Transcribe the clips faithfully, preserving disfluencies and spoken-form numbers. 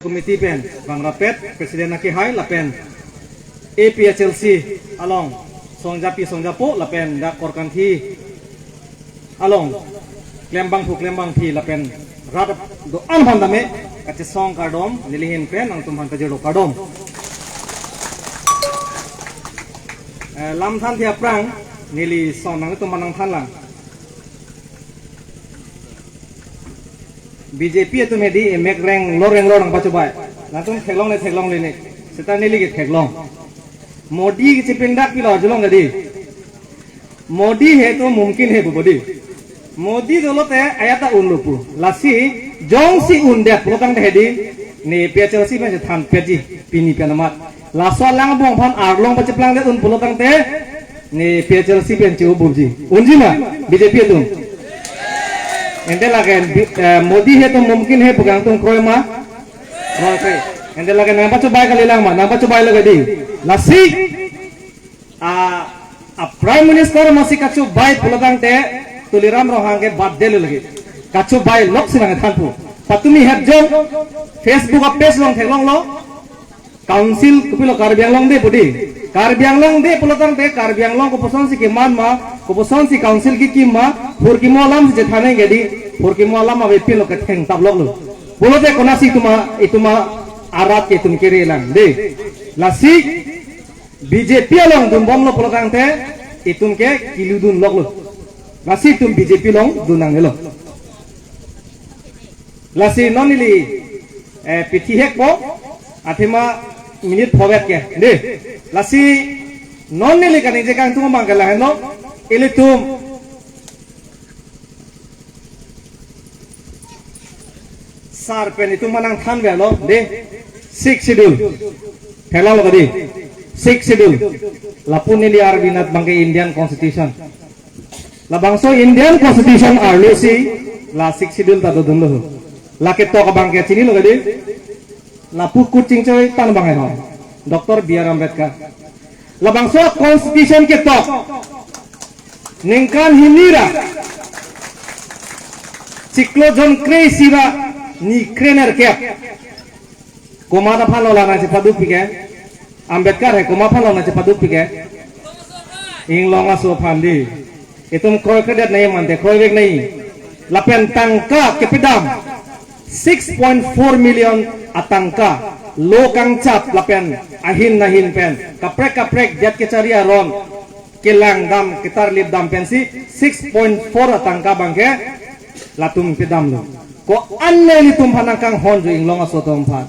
Committee pen bang rapet President akehai lapen A P H L C along songjapi songjapo lapen dak Korkanthi along klembangphu klembangphi lapen rat do-an aphan tame kachesong kardom neli ahin pen nangtum aphan kajirlo kardom. Eh, lam than thi aphrang neli son nangtum aphan nangthan lang. B J P atum hedi emek renglo renglo nangpachobai. Nangtum theklongle theklongle ne. Seta neli ke theklong. Modi ke chepindak pilo arjulong tadi. Modi hai to mumkin hai pu Modi. Modi dolo te ajat ta unlo pu. Lasi jongsi undet pulotangte hedi ne A P H L C pen chethan peji pini pen amat. Laso alangbong aphan arlong pacheplangdet un pulotangte ne A P H L C pen che-o bomji. Unji ma B J P atum. Ante lake bi-, eh, Modi hai to mumkin hai pu kangtung kroi ma. Kroi kroi. Ante lake nangpachobai kalilang ma, nangpachobailo tadi. Lasi a, a Prime Minister masi kachobai pulotangte Tuliram Ronghang ke bat detlo lake. Kachobai lok si nangthanpo. Patumi hep jong Facebook a page along theklonglo. Council kopilo Karbi Anglong de pu di. Karbi Anglong de pulotangte Karbi Anglong kopuson si keman ma, kopuson si council kekim ma, phurkimo alam si chethan nangji di, phurkimo alam avepinlo ketheng taploklo. Pulote konasi itum a, itum a arat ke itum kere lang de. Lasi B J P along dunbomlo pulotangte itum ke keludun loklo. Lasi itum B J P along dun nangnelo. Lasi non neli, eh, pithi hekpo, athema minute phovet ke. De, lasi non neli kaningje kangtung abang ke lahenlo, ilitum sar pen itum aphan nangthanverlo, de, Sixth Schedule. Theklonglo tadi, Sixth Schedule. Lapu neli arvinat abang ke Indian Constitution. Labangso Indian Constitution arlo si la Sixth Schedule ta dodunlo. Lake tok abang ke chinilo tadi. Lapu kut chingchoi tan abang hai ho. Doctor B R Ambedkar. Labangso Constitution ketok ningkan hini ra chiklo jon kre-isi ra ni krenerkep. Komat aphanlo la nangchepaduk pike? Ambedkar hai komat aphanlo nangchepaduk pike? Inglong aso aphan di. Itum kroikredet nangji mante kroivek nangji. Lapen tangka kepedam six point four million atangka, lo kangchap lapen ahin nahin pen kaprek kaprek det kechari aron kelangdam ketarlipdam pensi six point four atangka abang ke latum pedamlo. Ko-an nelitum aphan nangkanghon jo inglong aso atum aphan.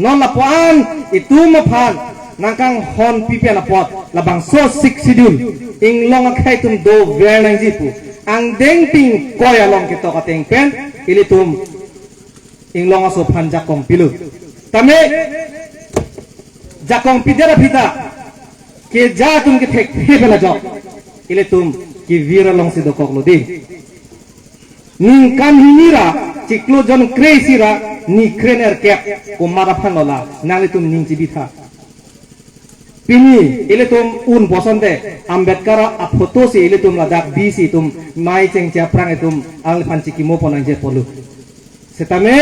Non lapu-an itum aphan nangkanghonpi pen apot labangso Sixth Schedule inglong akhei atum dover nangji pu angdeng pingkoi along ketok ateng pen ilitum inglong aso aphan jakong pilo. Tame jakong pidet aphi ta keja atum kethekthe pen ajok ilitum kevir alongsi dokoklo di. Ningkan hini ra chiklo jon kre-isi ra ni krenerkep komat aphanlo la nanglitum ning chibitha. Pini ilitum un bosonte Ambedkar aphoto si ilitum ladak bisi itum mei chengche aphrang itum alangliphan chikimo pon nangji apotlo. Setame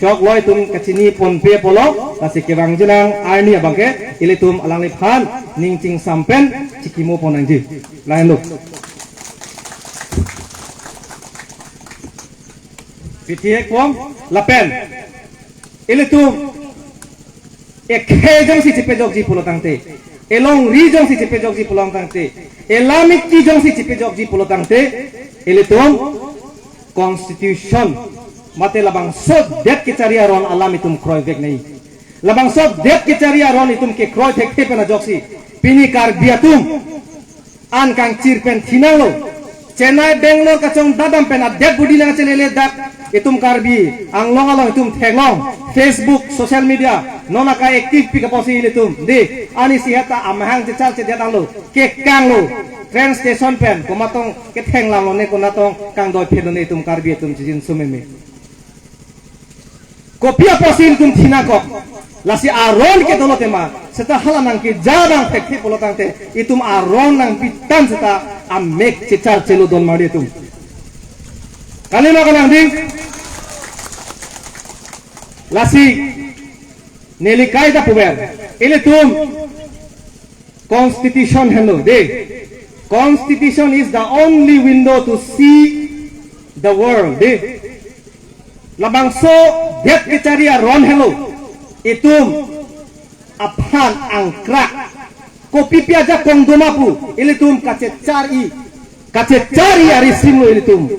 choklo itum kachini ponpe apotlo, lasi kevangji nang arni abang ke ilitum alangliphan ning chingsam pen chikimo pon nangji. Lahenlo. Pithi hekpo lapen ilitum ekhei jongsi chepejokji pulotangte, elongri jongsi chepejokji pulotangte, elamiki jongsi chepejokji pulotangte, ilitum Constitution mate labangso det kechari aron alam itum kroivek nangji. Labangso det kechari aron itum kekroi thekthe pen ajoksi pini Karbi atum an kangchir pen thinanglo. Chennai, Bangalore kachongdadam pen adet budi nangchelele dak itum Karbi Anglong along itum theklong, Facebook, social media, non aka active pik apotsi ilitum di, ani sihat ta amahang chechar chedet anglo, kekanglo, train station pen komat tong kethenglamlo ne konat tong kangdoi phedon ne itum Karbi atum chijin sumeme. Kopi apotsi itum thinangkok? Lasi aron ke dolo tema. Seta hala nangkeja nangthekthe pulotangte itum aron nangbitan seta amek chechar cheludon mari itum. Kalima kanang ding. Lasi Neli kaita puver. Ilitum constitution henlo, de. Constitution is the only window to see the world, de. Labangso det kechari aron henlo. Itum aphan angkrak. Kopipi ajakong doma pu, ilitum kachechari, kachechari arisimlo ilitum.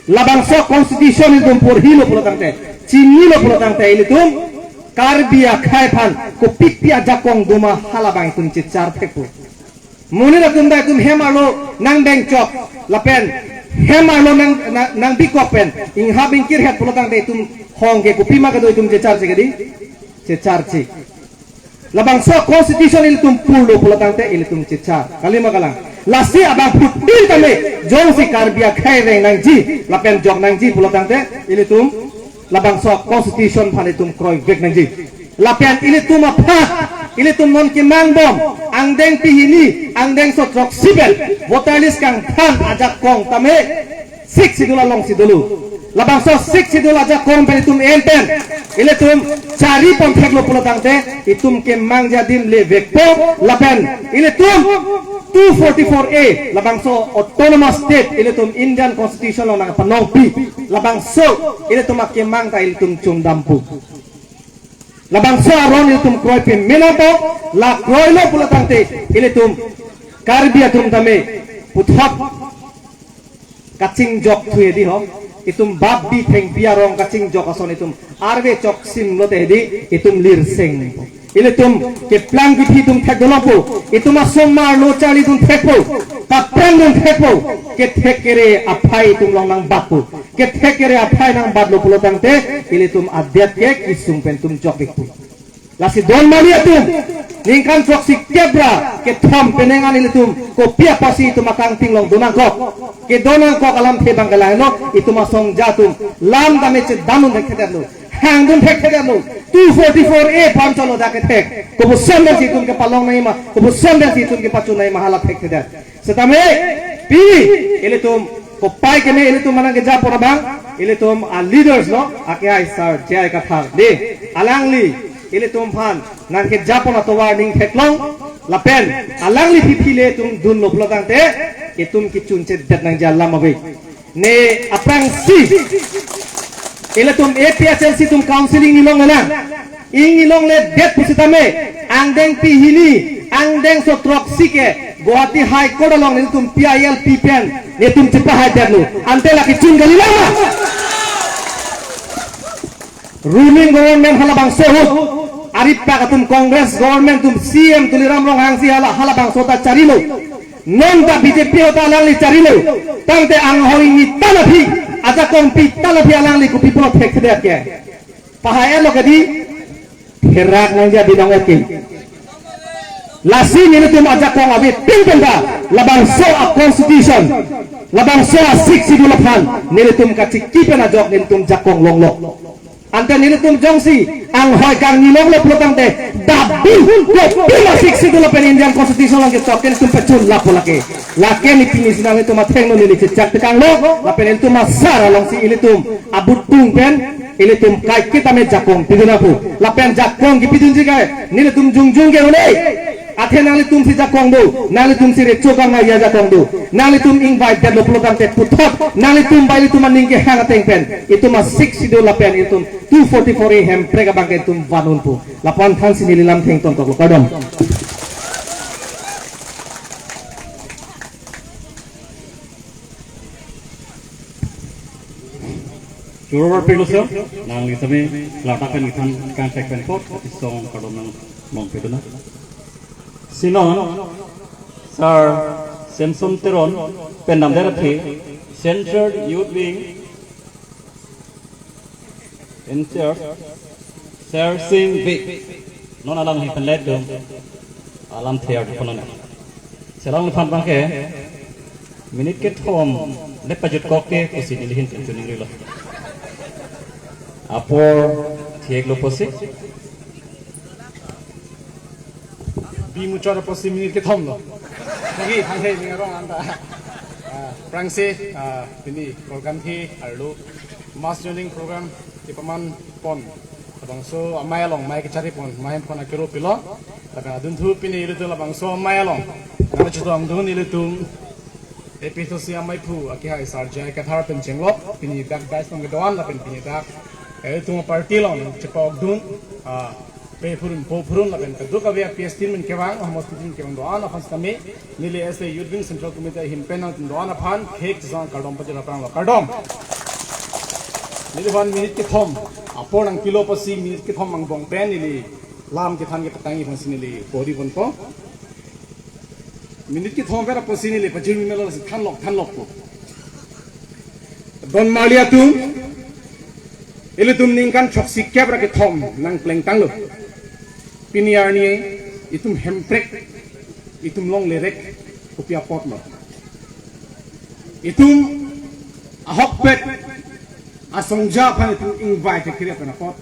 Labangso constitution ilitum porhilo pulo tangte, chinilo pulo tangte ilitum Karbi akhei aphan kopipi ajakong doma halabang itum chechar thekpo. Monit atum ta itum hem arlo nang bengchok, lapen hem arlo nang, nang, nang bikok pen inghap ingkir het pulo tangte itum hong ke kopima kedo itum checharche kedi? Checharche. Labangso constitution ilitum purlo pulo tangte ilitum chechar. Kalima kalang. Lasi abang phutin tame jongsi Karbi akhei reng nangji, lapen jok nangji pulo tangte ilitum labangso constitution aphan itum kroivek nangji. Lapen ilitum aphan, ilitum non kemangbom, angdeng pihini, angdengso throksi pen voter list kangthan ajakong tame Sixth Schedule alongsi dolo. Labangso Sixth Schedule ajakong pen itum en pen ilitum charipon theklo pulo tangte itum kemangji adim levekpo, lapen ilitum two forty-four A labangso autonomous state ilitum Indian Constitution along nangpanongpi, labangso ilitum akemang ta ilitum chundampo. Labangso aron ilitum kroi peme nangpo, la kroilo pulo tangte ilitum Karbi atum tame puthot kachingjok thu hedi ho. Itum bap bi thengpi arong kachingjok ason itum arve choksim lote hedi itum lirseng. Ilitum keplang kithi itum thek dolopo. Itum asomar lo charli itum thekpo. Kaprang itum thekpo. Kethek kere aphai itum long nangbatpo. Kethek kere aphai nangbatlo pulo tangte ilitum adet ke kesung pen itum jokpikpo. Lasi don mali atum, ningkan throksi kep ra kethom penang an ilitum kopi apotsi itum akangting along donangkok. Kedonangkok alamthe abang ke lahenlo, itum asongja atum lam tame chedam un thekthedetlo, hangdun thekthedetlo. Two forty-four A pon cholo dak kethek. Kopuson pensi itum kepalong nangji ma, kopuson pensi itum kepachun nangji ma hala thekthedet. Setame pi ilitum kopai keme ilitum manang kejapon abang, ilitum a leaders lo, ake ai sir J I Kathar, de, alangli ilitum aphan nangkejapon atovar ning theklong, lapen alangli aphi aphi le itum dunlo pulo tangte itum kechunchedet nangji alam ave. Ne aphrangsi ilitum A P H L C atum counselling nilong nang. Inglong le det pusitame, angdeng pihini, angdengso throksi ke, Guwahati High Court along nelitum P I L P pen, nelitum chepahaidetlo. Ante lake chun kali lama. Ruling government halabangso ahut, aripak atum Congress government atum C M Tuliram Ronghang si hala, halabangso ta charilo. Non ta B J P ahut ta alangli charilo. Tangte anghoi ni tan aphi, ajakong pi tan aphi alangli kopi pulo thekthedet ke. Pahai lo kedi, herak nangja binong eki. Lasi nelitum ajakong ave pingpen ta, labangso a constitution, labangso a Sixth Schedule aphan, nelitum kachiki pen ajok nelitum jakong longlo. Ante nelitum jongsi anghoi kangnilonglo pulo tangte, dabi hun kopi ma Sixth Schedule lapen Indian Constitution along ketok ke nelitum pachun lapo lake. Lake ne pini si nanglitum athengno neli chechak tekanglo, lapen nelitum asar alongsi ilitum abut tung pen, ilitum kaiketa me jakong pidun aphu. Lapen jakong kipidunji ke, nelitum jongjong ke hole. Athe nanglitum si jakong do, nanglitum si recho kangaiya jakong do. Nanglitum ingvaidetlo pulo tangte puthot, nanglitum ba ilitum aning kehang ateng pen, itum a Sixth Schedule lapen itum two forty-four A hemprek abang ke itum van unpo. Lapu-an thansi neli lam thengton toklo. Kardom. Churor pilo sir, nangli tame ladak pen kethan kangthek pen apot, isong kardom nang nong pedona. Si non, Sir Samson Teron, pen damdet athe, Central Youth Wing, in charge, Sir Sing Bey. Non alangli pen let dum, alamthe arjuponon. Si alangliphan abang ke, minute kethom le pajutkok ke pusi nelihin pen chuningrilo. Apor theklo pusi. Bi muchot apotsi minute kethom lo. Lagi thanghe ning arong anta. Ah, aphrangsi, ah, pini program ke arlo mass joining program kepaman pon. Labangso amei along mei kecharipon, mei hempon akero pilo. Lapen adunthu pini ilitum labangso amei along nangchetongdun ilitum A P H L C ameiphu akehai Sir J I Kathar pen chenglok, pini dak dais along kedo-an lapen pini dak ilitum party along chepokdun, ah, pe phurun, po phurun lapen kadokave a P S team pen kevang, homos team kevang do-an aphan sitame, neli as a Youth Wing Central Committee ahin pen nangtum do-an aphan khek chesang kardom pajir aphranglo, kardom. Neliphan minute kethom apor nangpilo apotsi minute kethom angbong pen neli lam kethan kepatangji aphansi neli pori ponpo. Minute kethom pen apotsi neli pajirmi melo, lasi thanlok thanlokpo. Don marli atum, ilitum ningkan throksi kep ra kethom nangplengtanglo. Pini arni itum Hemprek, itum longlerek kopi apotlo? Itum ahokpet asongja aphan itum ingvai thekthedetpen apot,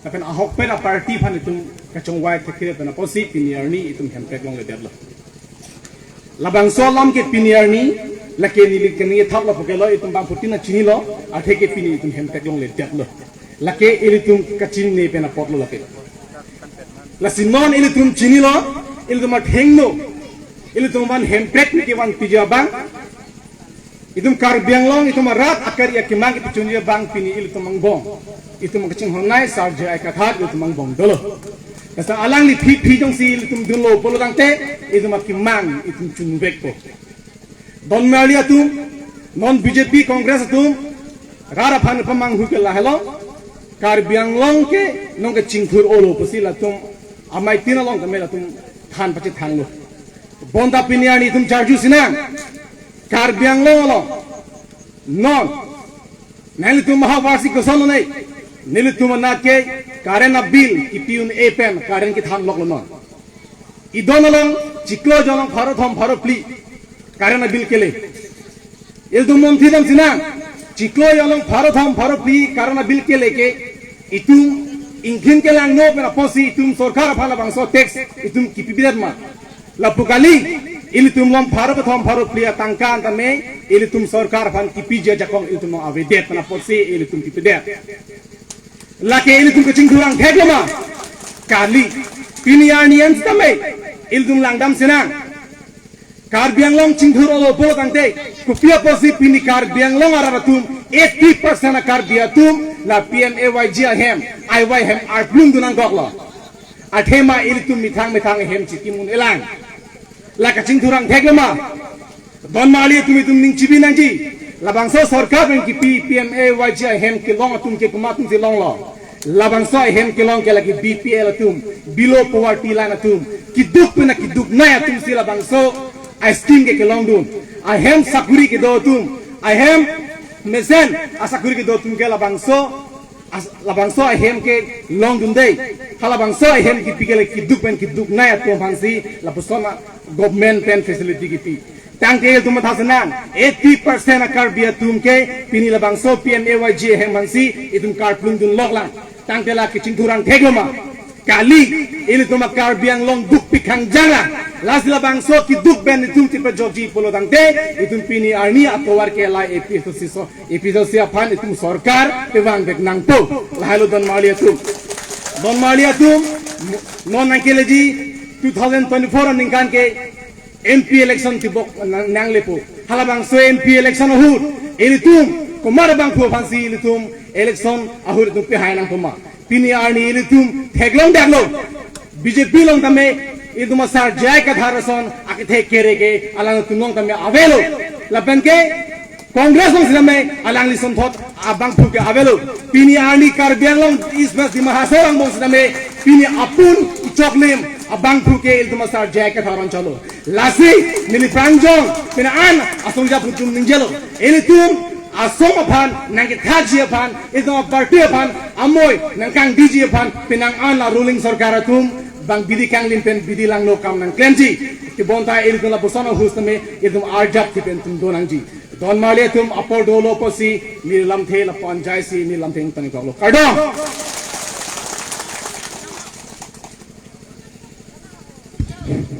lapen ahokpet aparty aphan itum kachongvai thekthedetpen apotsi pini arni itum Hemprek longledetlo. Labangso alam ke pini arni, lake neli kani thap lapu kelo, itum bangphutin nangchinilo, atheke pini itum Hemprek longledetlo. Lake ilitum kachinine pen apotlo lake. Lasi non ilitum chinilo, ilitum athengno, ilitum van Hemprek niki vanpiji abang, itum Karbi Anglong, itum arat akari akemang kipachunji abang pini ilitum angbong, itum kachinghonnei Sir J I Kathar ilitum angbong dolo. Lasi alangli phi phi jongsi ilitum dunlo pulo tangte, itum akemang itum chunvekpo. Don marli atum, non B J P Congress atum rat aphan pamanghu ke lahelo, Karbi Anglong ke nonke chingthur-olo pusi latum amei tin along tame latum than pachethanglo. Bonta pini arni itum charju sinang, Karbi Anglong along non nanglitum maha varsik kosonlo nei? Nelitum anat ke current abill kipi un-e pen current kethanloklo non. Idon along chiklo jon along pharo thom pharo phli current abill kele. Ilitum monthly dam sinang, chiklo jon along pharo thom pharo phli current abill kele ke itum ingkhin kelangno pen apotsi itum sorkar aphan labangso tax itum kipipedet ma? Lapu kali, ilitum along pharo kethom pharo phli atangka an tame ilitum sorkar aphan kipiji ajakong ilitum along avedet pen apotsi ilitum kipedet. Lake ilitum kachingthur angthek lo ma? Kali. Pini arni an sitame ilitum langdam sinang. Karbi Anglong chingthur-olo pulo tangte, kopi apotsi pini Karbi Anglong arat atum eighty percent a Karbi atum la P M A Y G ahem, I Y hem arplungdun nangkoklo? Athema ilitum methang methang ahem chikim un-elang. La kachingthur angthek lo ma? Don marli atum, itum ning chibi nangji. Labangso sorkar pen kipi P M A Y G ahem kelong atum ke komat atumsi longlo? Labangso ahem kelong ke lake B P L atum, below poverty line atum, keduk pen keduknei atumsi labangso a-scheme ke kelongdun. Ahem sakuri kedo atum, ahem mesen asakuri kedo atum ke labangso as-, labangso ahem kelongdunde. Ha labangso ahem kipi ke lake keduk pen keduknei atum aphansi lapuson a-government pen facility kipi. Tangte itum matha sinang, eighty percent a Karbi atum ke pini labangso P M A Y G ahem aphansi itum karplungdunloklang. Tangte la kachingthur angthek lo ma? Kali. Ilitum a Karbi Anglong dukpik kangjang lang. Lasi labangso keduk pen itum chepajokji pulo tangte, itum pini arni atovar ke la A P H L C so, A P H L C aphan itum sorkar pevangvek nangpo. Lahailo don marli atum. Don marli atum, non nangkeleji two thousand twenty-four aningkan ke M P election tibok nang-, nanglepo. Ha labangso M P election ahut ilitum komat abangphu aphansi ilitum election ahut itum pehai nangpo ma? Pini arni ilitum theklongdaklo. B J P along tame ilitum a Sir J I Kathar ason akethe kere ke alangtum along tame avelo. Lapen ke Congress along sitame alangli sonthot abangphu ke avelo. Pini arni Karbi Anglong East West Dima Hasao angbong sitame pini apun ichoklim abangphu ke ilitum a Sir J I Kathar anchotlo. Lasi neli prangjong pini an asongja atum ningjelo. Ilitum asong aphan nangkethakji aphan, ilitum a party aphan amoi nangkangdiji aphan penang an la ruling sorkar atum bang bidi kanglim pen bidi langno kam nangklemji. Tebonta ilitum lapuson ahut tame ilitum arjapthe pen itum donangji. Don marli atum, apor dolo apotsi neli lamthe lapu-an jaisi neli lamthe ingtang ikoklo. Kardom.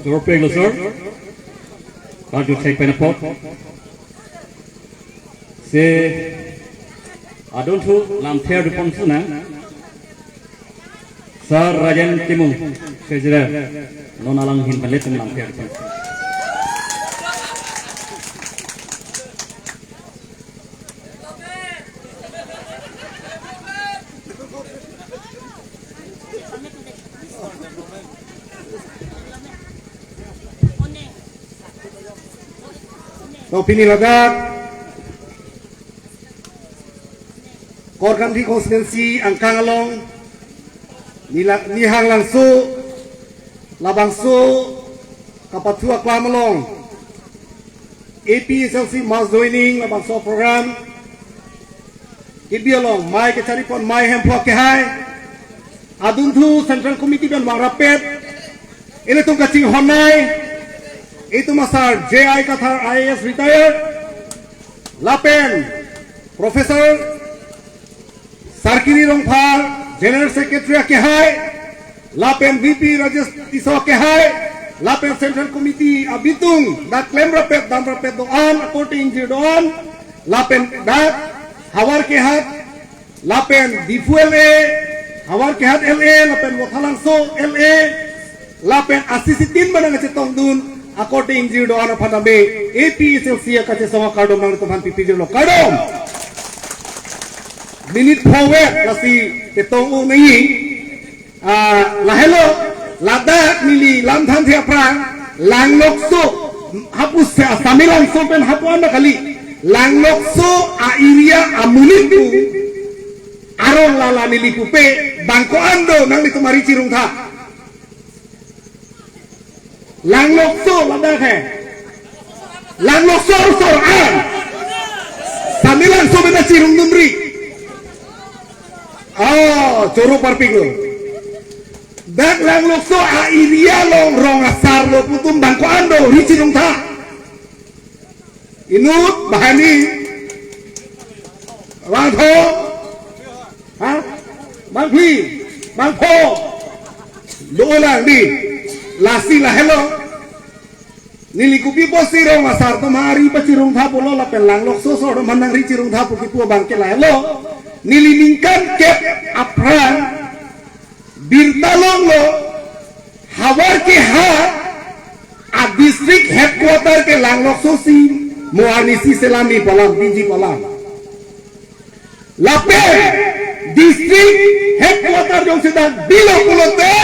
Jorpeklo sir. Karju thek pen apot. Se adunthu lamthe arjupon sinang. Sir Rajen Timung, Treasurer, non alang ahin balik pen lamthe. To pini ladak Korkanthi constituency angkang along nila-, Nihang Langso labangso kapathu aklam along A P H L C mass joining labangso program kebi along mei kecharipon mei Hemphu akehai, adunthu Central Committee pen vangrapet, ilitum kachinghonnei, itum asar J I Kathar I A S retired, lapen Professor Sarkiri Rongphar, General Secretary akehai, lapen V P Rajesh Tisso akehai, lapen Central Committee abitung, dak klemrapet, damrapet do-an, akorte ingjir do-an, lapen dak Howraghat, lapen Diphu L A, Howraghat L A, lapen Vothatlangso L A, lapen asisitin manang kachetongdun, akorte ingjir do-an aphan tame, A P H L C akachesong akardom nanglitum aphan pipijirlo. Kardom! Minute forward lasi ketong un'e. Ah, lahelo, ladak neli lamthanthe aphrang, Langlokso, hapu se Samelangso pen hapu anda kali, Langlokso a-area amonit pu, arong lala neli pupe, bang ko-an do nanglitum ari chirungtha. Langlokso ladak he. Langlokso sor an. Samelangso beta chirungdunri. Oh, choro parpiklo. Dak Langlokso a-area along rong asar lo pu atum bang ko-an do, ri chirungtha. Inut, bahani. Bangtho. Ha? Bangphli. Bangpho. Dolang di. Lasi lahelo. Neli kopi pusi rong asar atum ari pachirungtha pulo lapen Langlokso sor atum nangri chirungtha pu kipu abang ke lahelo. Neli ningkan kep aphrang birta longlo, Howraghat a-district headquarter ke Langlokso si, mo arnisi selam ni palam, piji palam. Lapen district headquarter jongsi dak bilo pulote,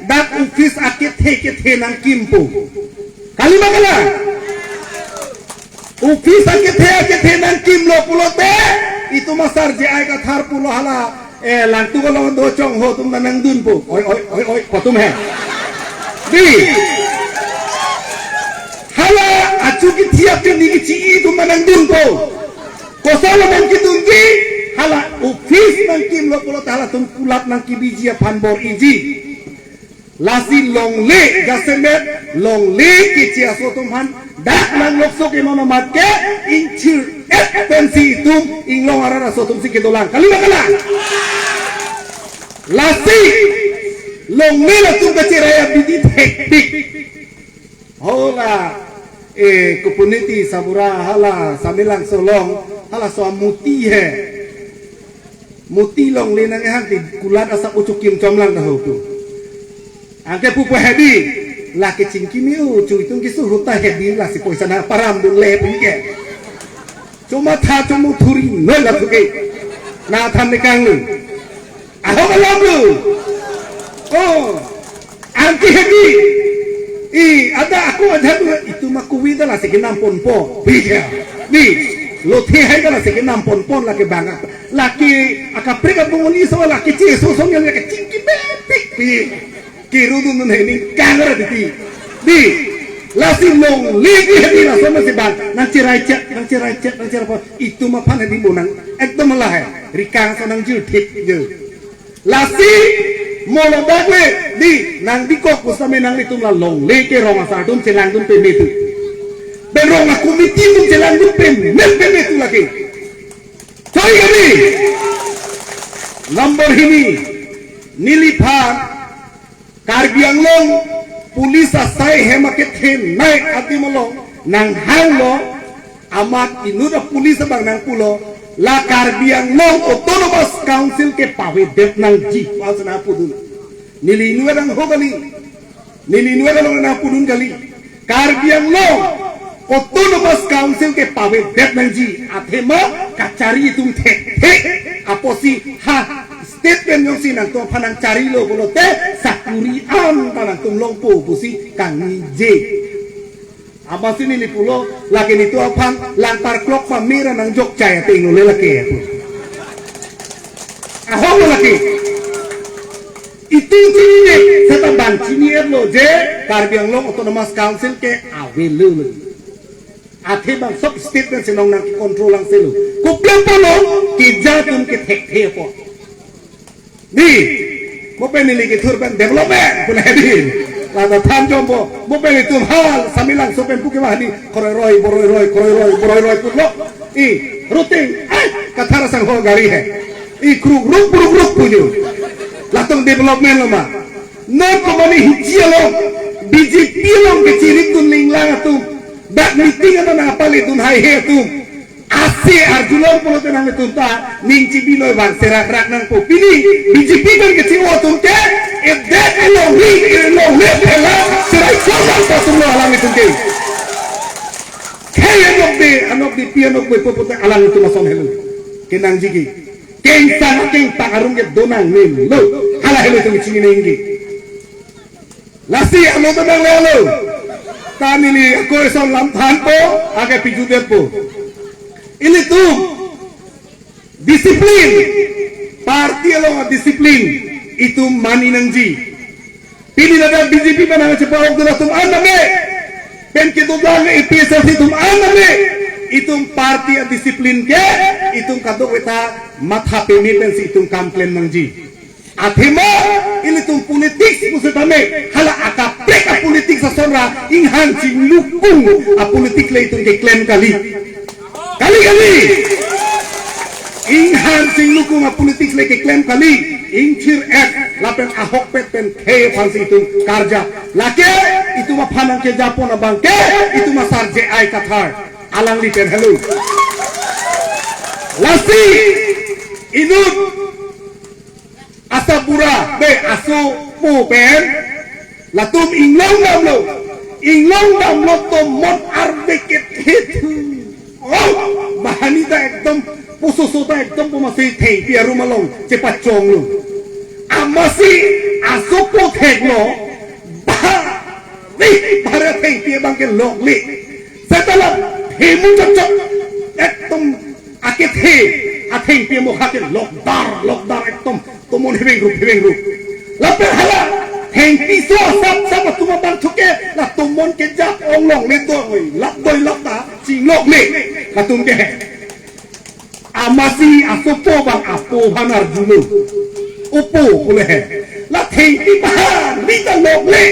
dak office akethe kethe nangkimpo. Kali ma kalang? Office akethe akethe nangkimlo pulote, itum asar J I Kathar pulo hala, eh, Langtuk along do chongho atum nangdunpo. Oi, oi, oi, oi, kotum he. Di. Hala achu kethiap ke ni kechi-i atum nangdunpo. Kosonlo nangkedunji, hala office nangkimlo pulote halatum kulat nangkebiji aphan bor-iji. Lasi longle jasemet, longle keche aso atum aphan, dak Langlokso ke non amat ke, ingchir-et pensi itum, inglong arat aso atumsi kedolang. Kali ma kalang? Lasi, longle latum kacherai abidi thektik. Hola, eh, kopuniti sabura hala Samelangso along, hala so amuti he. Muti longle nang ehang ti kulat asap uchu kimchom lang dah tu. Anke pupu hedi, lake chingki mi uchu itum kisu huta hedi lasi poisa na param dun le pu ke. Chuma tha chumu thuri noi la thuke. Na than ne kang lu. Ahok alam lu. Oh. Anke hedi. I, ada aku aja tu itum akuwi dah lasi kenam ponpo. Bija. Ni, lothe hai dah lasi kenam ponpon lake bang. Lake akaprek abungoni so lake che so so lake chingki bepik pi. Kiru dun dun heni kangra diti. Di. Lasi longle di hedi laso masi bang. Nangcherai chet, nangcherai chet, nangcherai po. Itum aphan hedi mo nang. Ekdom lahai. Rikang so nangjirthik je. Lasi mo ladak le di nangbikok pusitame nanglitum la longle ke rong asar atum chelangdun peme tu. Be rong a-committee atum chelangdun peme peme tu lake. Choi kami. Number hini, neliphan Karbi Anglong police asai hem akethe nai adim along nanghanglo, amat inut a-police abang nangpulo, la Karbi Anglong Autonomous Council ke pavedet nangji, pasana pudun. Neli inut adang ho kali. Neli inut adang nangpudun kali. Karbi Anglong Autonomous Council ke pavedet nangji, athema kachari atum thekthe apotsi ha statement jongsi nangtum aphan nangcharilo pulote sakuri anta nangtum longpo pusi kangniji. Amatsi neli pulo, lake netum aphan langpar klok ma mera nangjokchai ateng lo le lake pu. Ahok lo lake. Itum chini ne, seta bang chini-etlo je Karbi Anglong Autonomous Council ke avelo lo. Athe bang sok statement si nong nangke-control lang selo. Kopi apotlo, keja atum ke thekthe apot. Ni, mo pen neli kethur pen development pu le di. Lata than jompo, mo pen itum hal Samelangso pen pu ke wahani, kroiroi, boroiroi, kroiroi, boroiroi pulo. I, routing, ai, Kathar asangho gari hai. I, kruk, ruk, ruk, ruk pujo. Latum development lo ma. Non komane hichi along, B J P along kechirik dun linglang atum. Dak meeting ano nangpale dun haihe atum. Asi arjulong pulote nangtum ta ning chibi noi bang serak rak nangpo. Pini B J P kan kechingo atum ke, edet elongri, elongri phela, serai chor nangpo atum lo alanglitum ke. Khei anokde, anokde pi anokde po pulote alanglitum ason helo. Kenangji ke. Kengsang kengpak arum ke donang nelo. Hala helo itum chini nengge. Lasi alo ta nanglelo. Ta neli ako eson lam thanpo, ake pijudetpo. Ilitum disiplin. Party along disiplin. Itum mani nangji. Pini ladak B J P pen nangchepahok dun atum an tame. Pen kedodang A P H L C atum an tame. Itum party a-discipline ke. Itum kadokave ta matha peme pensi itum kam klem nangji. Athema, ilitum politics pusitame, hala akaprek a-politics ason ra, inghang chinglukung a-politics le itum keklem kali. Kali, kali. Inghang chinglukung a-politics le keklem kali. Ingthir-et, lapen ahokpet pen khei aphansi itum karja. Lake, itum aphan nangkejapon abang ke, itum asar J I Kathar. Alangli pen helo. Lasi, inut asabura, be asopo pen, latum inglong damlo, inglong damlo tomon arve kethe thu. Oh, bahani ta ekdom pusoso ta ekdom pu amatsi thengpi arum along chepachonglo. Amatsi asopo theklo, ba, ni, bare thengpi abang ke lokle. Seta la, hemu chokchok, ekdom akethe, athengpi amokha ke lokdar, lokdar ekdom, tomon heveng rup, heveng rup. Lapen hala, thengpi so asap sap atum abang thuke, la tomon kejap ong longle doi, lap doi lap ta, chinglokle, latum ke he. Amatsi asopo bang apo aphan arjulo. Opo pule he. La thengpi bahar, ni ta lokle.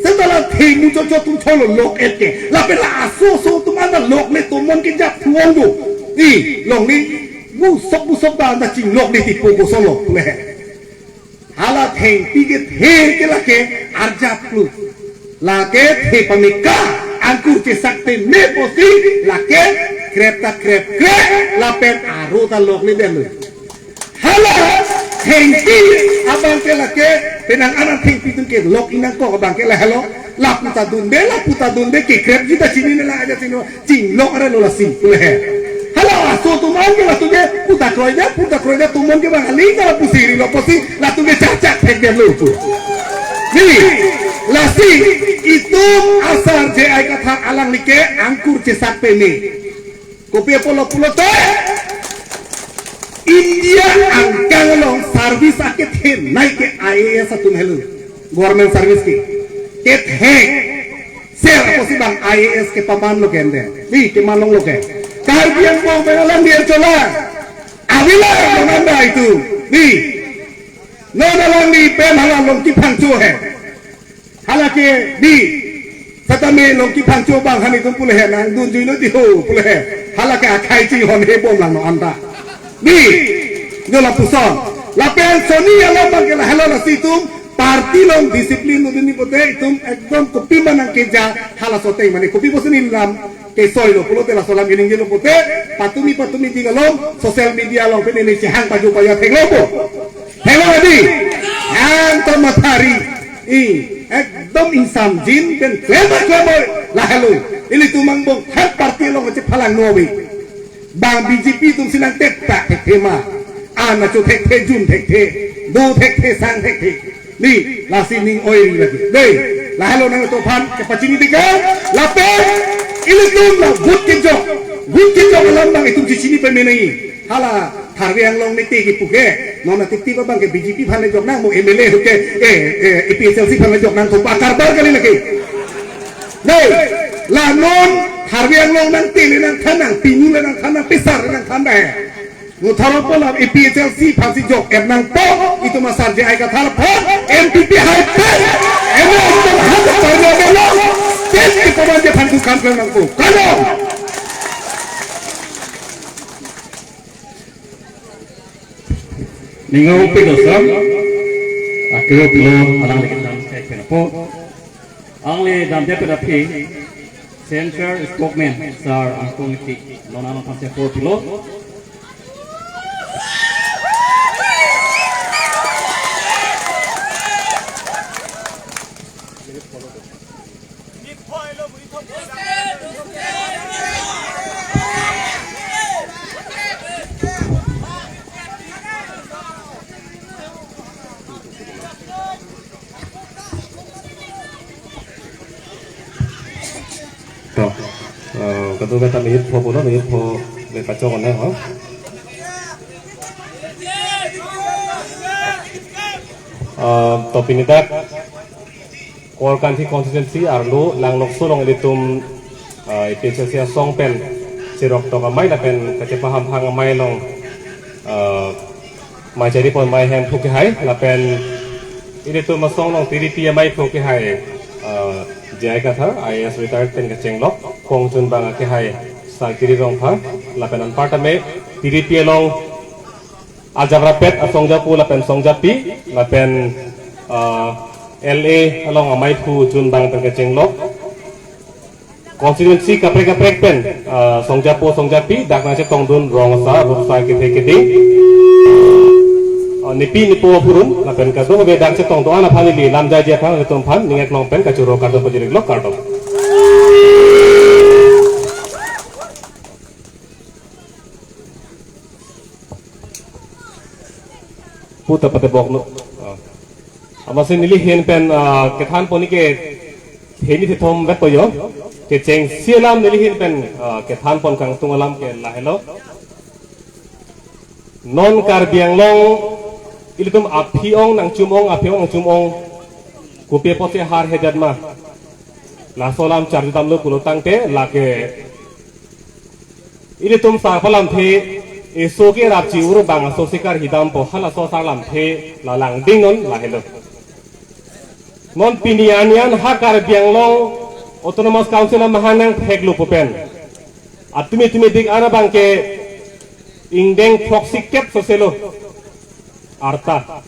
Seta la thengmu chocho atum tholo lok-et ke. Lapen la aso aso atum anta lokle tomon kejap thuong do. I, longle, busok busok ta anta chinglokle tipo kosonlo pule he. Hala thengpi kethe ke lake arjap klu. Lake the pameka angkur chesak peme pusi lake krep ta krep krep lapen aro ta lokle detlo. Hala thengpi abang ke lake penang anan thengpi atum ke lok-i nangkok abang ke lahelo. Lapu ta dunde, lapu ta dunde, kekrepji ta chinine, la aja chini, chinglok arelo lasi, pule he. Hala aso atum an ke latum ke pu ta kroide, pu ta kroide, tomon ke bang aling ta lapu sirilo pusi, latum ke chak chak thekdetlo pu. Ni, lasi, itum asar J I Kathar alangli ke angkur chesak peme. Kopi apotlo pulote, India angkang along service akethenei ke I A S atum helo. Government service ke. Kethek. Ser apotsi bang I A S kepamanlo ke ante. Ni kemanlonglo ke. Karbi Anglong pen alangli archola. Avila mananda itu. Ni. Non alangli pen hala Longki Phangcho he. Hala ke di, setame Longki Phangcho bang hani tum pule he nangdunjui no di ho pule he. Hala ke akhai chinghon hebom lang no anta. Di, no lapuson. Lapen soni alam bang ke lahelo lasi itum, party along discipline no dun ni pote itum ekdom kopi ma nangkeja hala soteng mane kopi pusi neli lam kesoilo pulote laso alam ining lo pote, patumi patumi di along, social media along pen neli chehang paju paju thenglo po. Thenglo di. Ang to mathari. I, ekdom ingsamjin pen klem klem oi. Lahelo. Ilitum angbong third party along chephalang noi. Bang B J P atum si nangtep ta thekthe ma. An achu thekthe, jun thekthe, do thekthe, sang thekthe. Ni, lasi ning oi ri lagi. Dei, lahelo nangtum aphan kepachini dikang, lapen ilitum la vote kejok. Vote kejok alam abang itum chechini pamenei. Hala Karbi Anglong niti kipu ke, non atiptip abang ke B J P aphan le jok nang, mo M L A ahut ke, eh, eh, A P H L C aphan le jok nang, thumpa karbar kali lagi. Dei, la non Karbi Anglong nangte le nangthan nang, pini le nangthan nang, pesar le nangthan nang. Mo tharo pola A P H L C aphansi jok er nangpo, itum asar J I Kathar aphan, N P P hai pen, M L A itum aphan Karbi Anglong, state ke komandan aphan tu kam klang nangpo. Kalo. Ning ongpik osam, akero pilo, alang lagi dalam stage pen po. Alangli damde pen aphi, Central Spokesman, Sir Angtong Engti, non alangphan si apor pilo. To, eh, kadu beta minute pho pulo, minute pho beta chong na, ha? Eh, to pini dak Korkanthi constituency arlo Langlokso along ilitum, eh, A P H L C asong pen cheroktok amei lapen kachepahamphang amei along, eh, mei chari pon mei hemphu kehai lapen ilitum asong along T D P amei phu kehai, eh, J I Kathar I A S retired pen kachenglok, kong chunbang kehai Sarkiri Rongphar lapen anpar tame T D P along ajaprapet asongjapo lapen songjapi lapen, ah, L A along amei phu chunbang pen kachenglok. Constituency kaprek kaprek pen, ah, songjapo songjapi dak nangchetongdun rong asar, rong asar kethe keding. Ah, nepi nepo apurun lapen kadokave dak chetong do-an aphan ili lam jaiji aphan ilitum aphan ning eklong pen kachoro kardom pajir-iklo, kardom. Puta pate bok no. Ah. Amatsi neli ahin pen, ah, kethan pon ke hini thethom vet po jo. Kechengsi alam neli ahin pen, ah, kethan pon kangtung alam ke lahelo. Non Karbi Anglong ilitum aphi ong nangchum ong, aphi ong nangchum ong. Kopi apotsi har hedet ma. Laso alam charju damlo pulo tangte lake ilitum sarpo lamthe, eso ke rapchi ur bang aso si karhidampo, halaso asar lamthe la langding non lahelo. Non pini arni an ha Karbi Anglong Autonomous Council amahang nangtheklo pu pen, atumi tumi dik an abang ke ingdeng throksi kep soselo arta.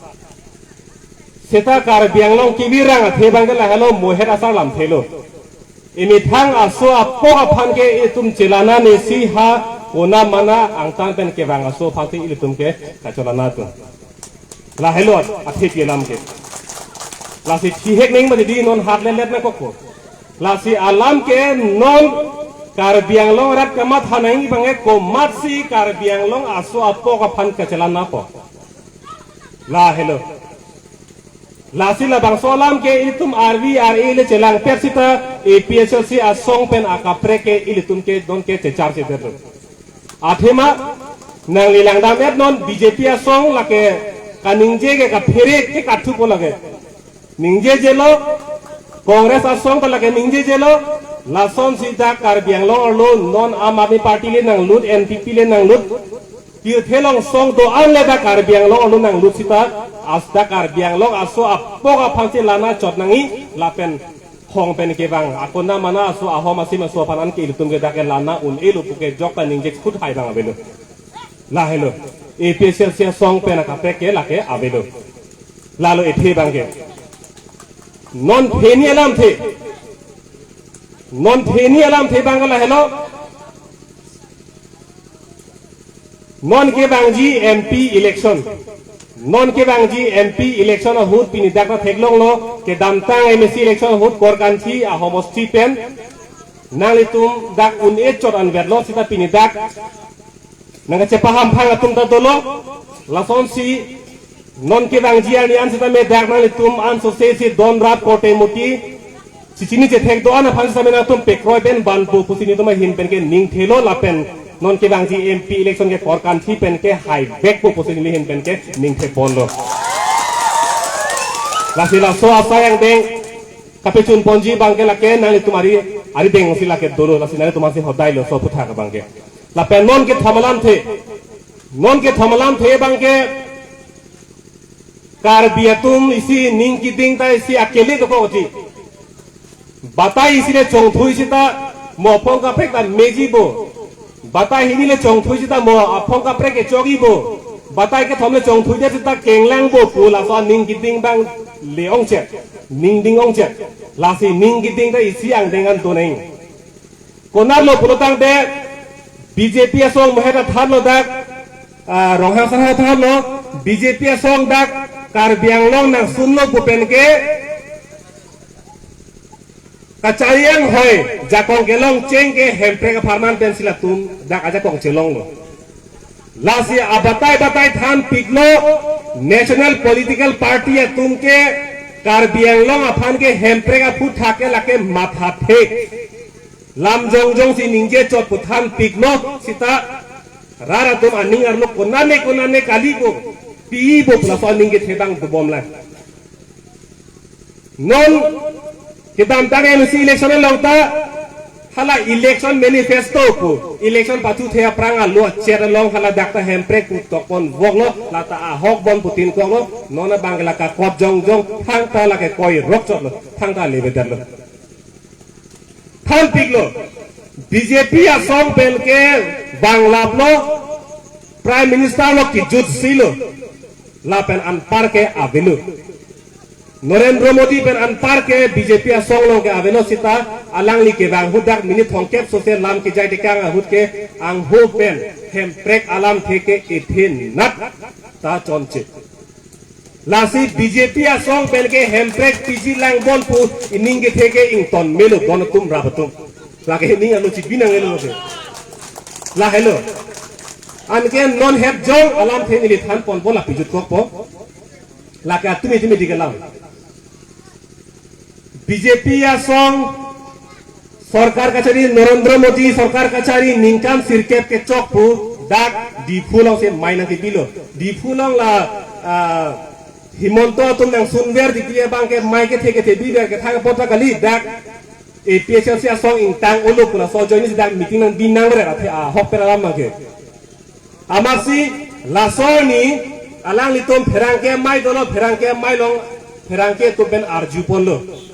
Seta Karbi Anglong kevirang athe abang ke lahelo, mohet asar lamthelo. Emethang aso apok aphan ke itum chelana nesi ha kona mana angtan pen kevang aso aphan si ilitum ke kachelana atum. Lahelo athe pi alam ke. Lasi thihek ning mati di non hat lelet nangkokpo. Lasi alam ke non Karbi Anglong arat kamatha nangji abang ke komatsi Karbi Anglong aso apok aphan kachelanapo. Lahelo. Lasi labangso alam ke ilitum R V R A le chelangpet sita A P H L C asong pen akaprek ke ilitum ke don ke chechar chedetlo. Athema nangli langdam-et non B J P asong lake kaningje ke kaphere ke kathupo lake. Ningjejelo, Congress asong ta lake ningjejelo, lasonsi dak Karbi Anglong arlo non Aam Aadmi Party le nanglut, N P P le nanglut, pirthe along song do-an le dak Karbi Anglong arlo nanglut sita, lasi dak Karbi Anglong aso apok aphan si lana chot nangji, lapen hong pen kevang, akona mana aso ahom asim aso aphan an ke ilitum ke dak ke lana un-elo pu ke jok ta ningje khut hai abang avelo. Lahelo, A P H L C asong pen akaprek ke lake avelo. Lalo ethe abang ke. Non pheni alamthe. Non pheni alamthe abang ke lahelo. Non kevangji M P election. Non kevangji M P election ahut pini dak ta theklonglo, kedamtang M A C election ahut Korkanthi ahomosti pen nanglitum dak un-e chot anvetlo seta pini dak nangkachepaham phang atum ta dolo. Lasonsi non kevangji arni an seta me dak nanglitum an sose si don rap korte muti si chini chethek do-an aphan seta me nangtum pekroi pen vanpo pusi nelitum ahin pen ke ningthelo lapen non kevangji M P election ke Korkanthi pen ke haivekpo pusi neli ahin pen ke ningtheponlo. Lasi laso asai angdeng kapechun ponji abang ke lake nanglitum ari, ari deng si lake dolo, lasi nanglitum asi hodai lo so aphuthak abang ke. Lapen non kethom alamthe, non kethom alamthe abang ke Karbi atum isi ning keding ta isi akele dokok oti. Batai isi le chongthui seta mo aphong kaprek ta meji bo. Batai hini le chongthui seta mo aphong kaprek kechokji bo. Batai kethom le chongthui det seta kenglang bo pu laso aning keding abang le ongchot. Ning ding ongchot. Lasi ning keding ta isi angdeng an donang. Konatlo pulotangte B J P asong mohet athanlo dak, ah, Ronghang Sarha athanlo, B J P asong dak Karbi Anglong nangsunlo pu pen ke kachari anghoi jakong kelong cheng ke Hemprek apharman pensi latum dak ajakong chelonglo. Lasi abatai batai thanpiklo, national political party atum ke Karbi Anglong aphan ke Hemprek aphuthak ke lake mathathe. Lam jongjong si ningje chot pu thanpiklo seta rat atum aning arlo konane konane kali bo, pi bo pu laso aning kethe abang dobomlang. Non kedamtang M A C election along ta hala election manifesto pu election pathu the aphrang alo chet along hala dak ta Hemprek pu tokpon voklo, lata ahok bon pu tin koklo, non abang ke lake kot jongjong thangta lake koi rok chotlo, thangta levedetlo. Thanpiklo, B J P asong pen ke vanglaplo, Prime Minister lo kejut silo, lapen anpar ke avelo. Narendra Modi pen anpar ke B J P asong along ke avelo seta alangli kevang ahut dak minute thomkep sose lam kejai tekang ahut ke angho pen Hemprek alamthe ke ethe nat ta chonche. Lasi B J P asong pen ke Hemprek piji lang bon pu ining kethe ke ington melo don atum rap atum. Lake ining alo chibi nang elo ke. Lahelo. Anke non het jong alamthe neli thanpon bo la pijut kokpo. Lake atumi tumi di kelam. B J P asong sorkar kachari, Narendra Modi sorkar kachari ningkan sirkep kechok pu dak Diphu along si mai nangkebilo. Diphu along la, ah, Himanta atum nangsunver di abang ke mai kethe kethe biver kethang apot ta kali dak A P H L C asong ingtang olo pu laso ajoine si dak meeting nangbi nangver athe ahok pen alam abang ke. Amatsi laso arni alanglitum pherangke amei dolo, pherangke amei along pherangke atum pen arjuponlo.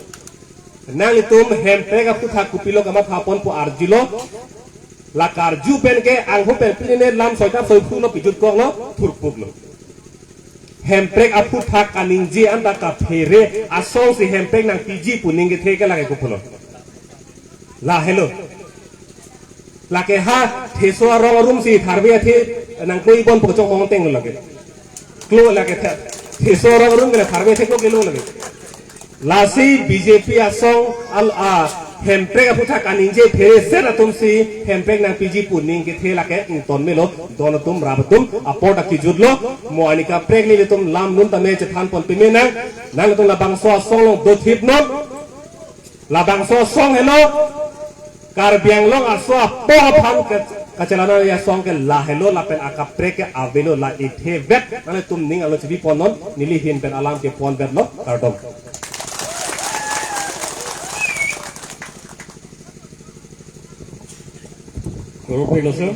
Nanglitum Hemprek aphuthak kopilo kamathapon pu arjulo. La karju pen ke angho pen pine lam soita soiphu lo pijut koklo, thurpuklo. Hemprek aphuthak kaningje anta kaphere asong si Hemprek nangpiji pu ning kethe ke lake kopulo. Lahelo. Lake ha theso arong arum si tharve athe nangkloi bon pu chonghong teng lake. Klo lake the. Theso arong arum ke la tharve athe klo kelo lake. Lasi B J P asong al a Hemprek aphuthak kaningje phereset atum si Hemprek nangpiji pu ning kethe lake ington melo don atum rap atum apor ta kejutlo mo ani kaprek nelitum lam nun tame chethanpon peme nang nangtum labangso asong along dothipnon. Labangso asong helo, Karbi Anglong aso apor aphan ke-, kachelana asong ke lahelo lapen akaprek ke avelo la ithe vet. Nanglitum ning alo chibiponnon, neli ahin pen alam keponvetlo, kardom. Koro pilo sir,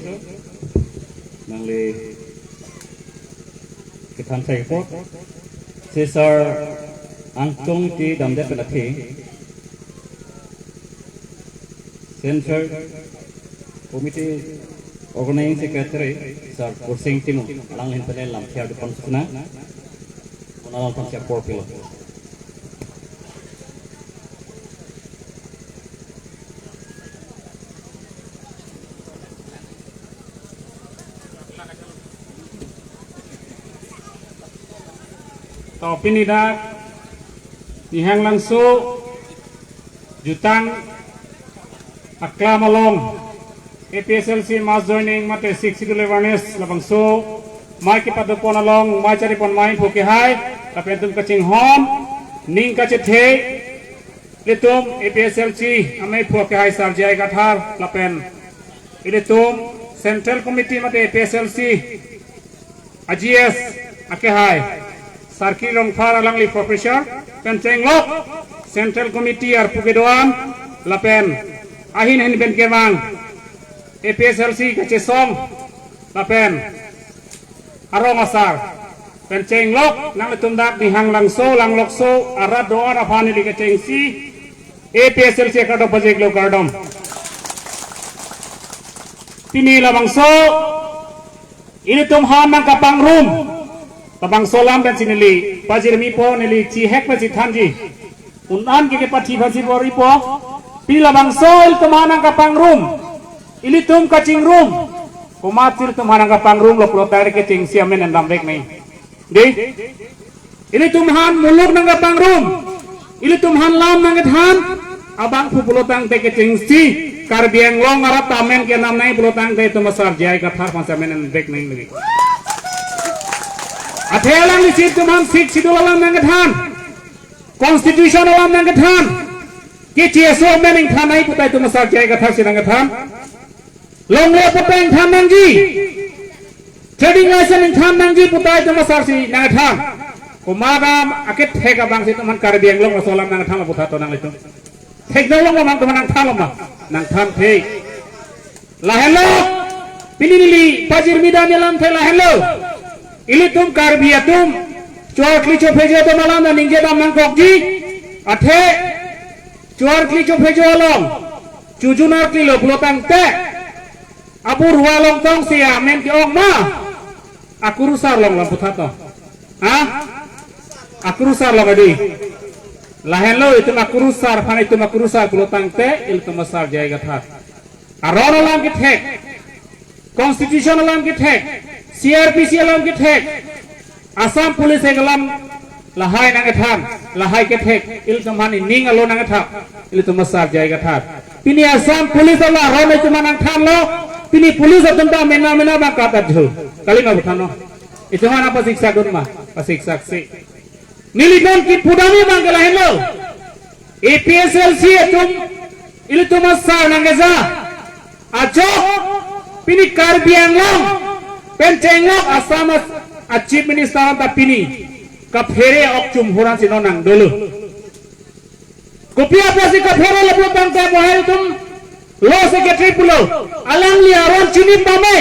nangli kethan thai po. Si sir Angtong Ingti damde pen athe Central Committee Organizing Secretary sir Kursing Timung alangli ahin pen lam thiar dupon sukna. Mona along thamsi apor pilo. Pini dak Nihanglangso jutang aklam along A P S L C mass joining mate Sixth Schedule awareness labangso amei kepadopon along amei charipon amei phu kehai lapen itum kachinghon ning kachethe, ilitum A P S L C amei phu kehai Sar J I Kathar lapen ilitum Central Committee mate A P S L C a G S akehai Sarki Rongphar alangli Professor pen chenglok Central Committee arpu kedo-an lapen ahin ahin pen kevang A P S L C kachesong lapen arong asar pen chenglok nanglitum dak Nihanglangso Langlokso arat do-an aphan neli kechengsi A P S L C akardom pajirlo, kardom. Pini labangso ilitum aphan nangkapangrum labangso alam pensi neli pajirmipo, neli chihek pensi thanji. Un-an ke kepathi aphansi bor-ipo. Pini labangso ilitum aphan nangkapangrum, ilitum kachingrum, komatsi ilitum aphan nangkapangrumlo pulote kechengsi amen endamvek nang. Dei, ilitum aphan muluk nangkapangrum, ilitum aphan lam nangkethan, abang phu pulotangte kechengsi Karbi Anglong arat ta amen kenam nang pulotangte itum a Sar J I Kathar aphansi amen envek nang lagi. Athe alanglisi itum aphan Sixth Schedule alam nangkethan, Constitution alam nangkethan, keche aso amen ingthan nang puta itum a Sar J I Kathar si nangkethan. Longle puta ingthan nangji, trading license ingthan nangji puta itum a Sar si nangkethan. Komat akethek abangsi itum aphan Karbi Anglong aso alam nangkethan lo puta to nanglitum. Thek dolo ma, nangtum nangthanlo ma? Nangthan thek. Lahenlo, pini neli pajirmi dam alamthe lahenlo. Ilitum Karbi atum choarkli chophejo atum alam ningje dam nangkokji. Athe choarkli chophejo along chojun arklilo pulotangte, abu ruwa along tongsi amen ke-ong ma? Akurusar along lam puthot to. Ha? Akurusar along adi. Lahenlo itum akurusar aphan itum akurusar pulotangte ilitum a Sar J I Kathar. Aron alam kethek, Constitution alam kethek, C R P C alam kethek, Assam Police Act alam lahai nangkethan, lahai kethek, ilitum aphan ining alo nangkethap, ilitum a Sar J I Kathar. Pini Assam Police alam aron itum aphan nangthanlo, pini police atum ta mena mena bang katat jhu. Kalima buthanlo. Itum aphan apa siksa dun ma? Pasiksasi. Neli non kipudami abang ke lahenlo. A P S L C atum, ilitum a Sar nangkeja ajok, pini Karbi Anglong pen chenglok Assam a, a Chief Minister anta pini kaphere ok chumhuran si non nangdolo. Kopi apotsi kaphere lo pulotangte mo hai itum Law Secretary pulo, alangli aron chini pame,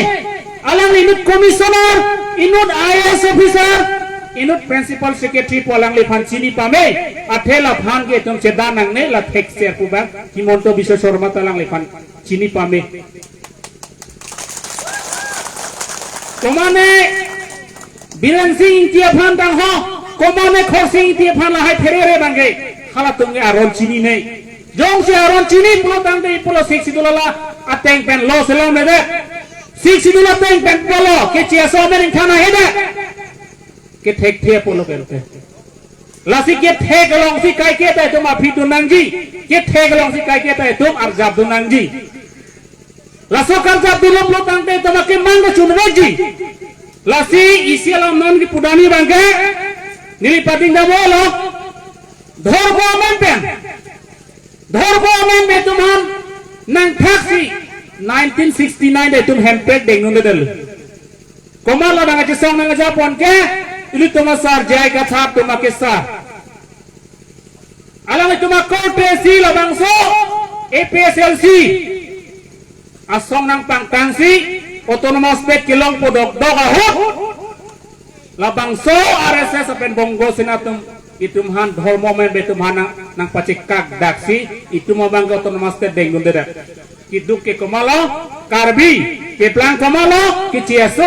alangli inut commissioner, inut I A S officer, inut principal secretary pu alangliphan chini pame, athe laphan ke itum chedan nangne, la thekser pu abang Himanta Biswa Sarma ta alangliphan chini pame. Komane Biren Singh Ingti aphan tangho, komane Khorsing Ingti aphan lahai pherere abang ke, halatum ke aron chinine. Jongsi aron chini pulotangte ipulo Sixth Schedule ala ateng pen law selamledet. Sixth Schedule ateng pen pulo keche aso amen ingthan ahedet. Kethekthe pulo kente. Lasi kethek alongsi kaike ta itum aphi dun nangji. Kethek alongsi kaike ta itum arjap dun nangji. Laso karjap dunlo pulotangte itum akemang kachunvekji. Lasi isi alam non kipudami abang ke, neli pading damlo. Dhormo amen pen, dhormo amen pen itum aphan nangthaksi nineteen sixty-nine ta itum hemprek dengdundedetlo. Komat la nangkachesong nangkajapon ke, ilitum a Sar J I Kathar atum akesar. Alanglitum akorte si labangso A P S L C asong nangpangtangsi Autonomous State kelongpo dokdok ahut, labangso R S S lapen Bongo Sena atum itum aphan dhormo amen pen itum aphan nang, nangpachekak daksi itum abang ke Autonomous State dengdundedet. Keduk ke komatlo, Karbi, keplang komatlo, keche aso.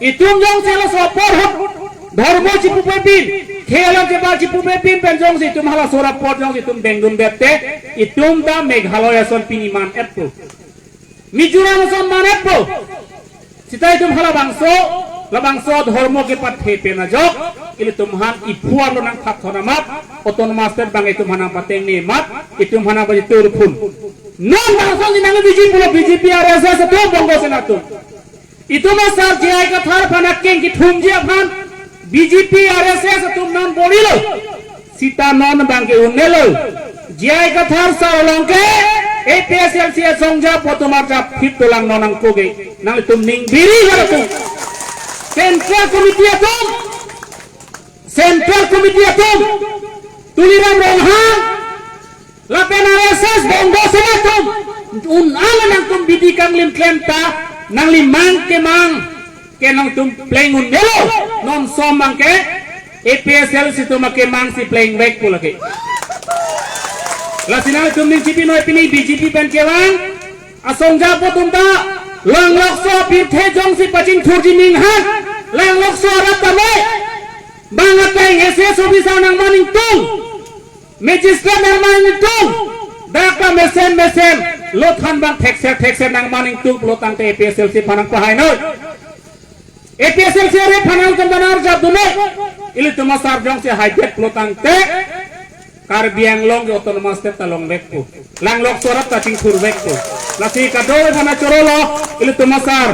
Itum jongsi laso apor ahut dhormo chipupepin, khei alam chebar chipupepin pen jongsi itum halaso apor jongsi itum dengdundet te, itum ta Meghalaya ason pini man-etpo, Mizoram ason man-etpo. Seta itum halabangso, labangso dhormo kepathe pen ajok, Ilitum aphan iphu arlo nangthap thon amat, autonomous state abang itum aphan nangpatengne amat, itum aphan nangpajitur phun. Non bangso ni nang B J P pulo, B J P, R S S atum, Bongo Sena atum. Itum asar J I Kathar aphan akeng kethumji aphan B J P, R S S atum non borilo. Sita non abang ke un-elo. J I Kathar sar along ke A P H L C asongja apo atum arjap phit dolang non angko ke. Nanglitum ning biri atum. Central Committee atum. Central Committee atum, Tuliram Ronghang, lapen R S S Bongo Sena atum, un-an nangtum bidi kanglim klem ta, nangli mang kemang, ke nangtum pleng un-elo, non som mang ke, A P H L C atum akemang si plengvekpo lake. Lasi nangtum ning chipi noi pini B J P pen kevang, asongja apo atum ta, Langlokso apirthe jongsi pachingthurji aning hang, Langlokso arat ta noi, bang ateng S S officer nangman ingtung, magistrate nangman ingtung, dak ta mesen mesen, lo than bang thekser thekser nangman ingtung, pulo tangte A P H L C aphan nangpahai noi. A P H L C arep aphan nangtum bana arjap dun noi. Ilitum asar jongsi haidet pulo tangte, Karbi Anglong ke autonomous state ta longvekpo. Langlokso arat ta chingthurvekpo. Lasi kadokave aphan chorolo, ilitum asar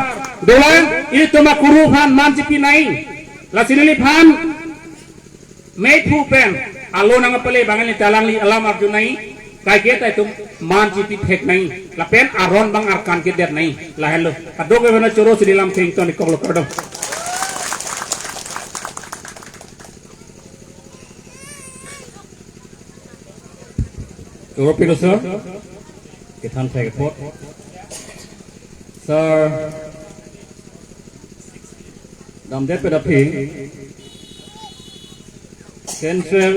dolang, ilitum akuru aphan man chipi nai. Lasi neliphan meiphu pen alo nangpale abang neli ta alangli alam arju nai, kaike ta itum man chipi thek nai, lapen aron abang arkan kedet nai, lahenlo. Kadokave aphan choro si neli lam thengton ikoklo, kardom. Choro pilo sir. Kethan thek apot. Sir, damdet pen aphi Central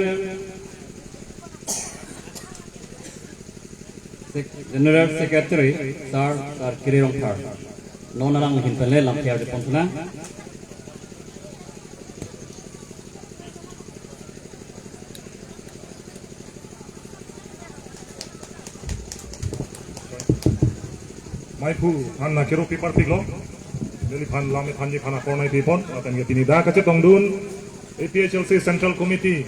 Sec-, General Secretary, Sir, Sir Kiri Rongphar. Non alang ahin pen le lamthe arjupon thunang. Meiphu aphan nangkeropi parpiklo. Neliphan lam ethanji aphan akornai pipon. Lapen ke pini dak kachetongdun A P H L C Central Committee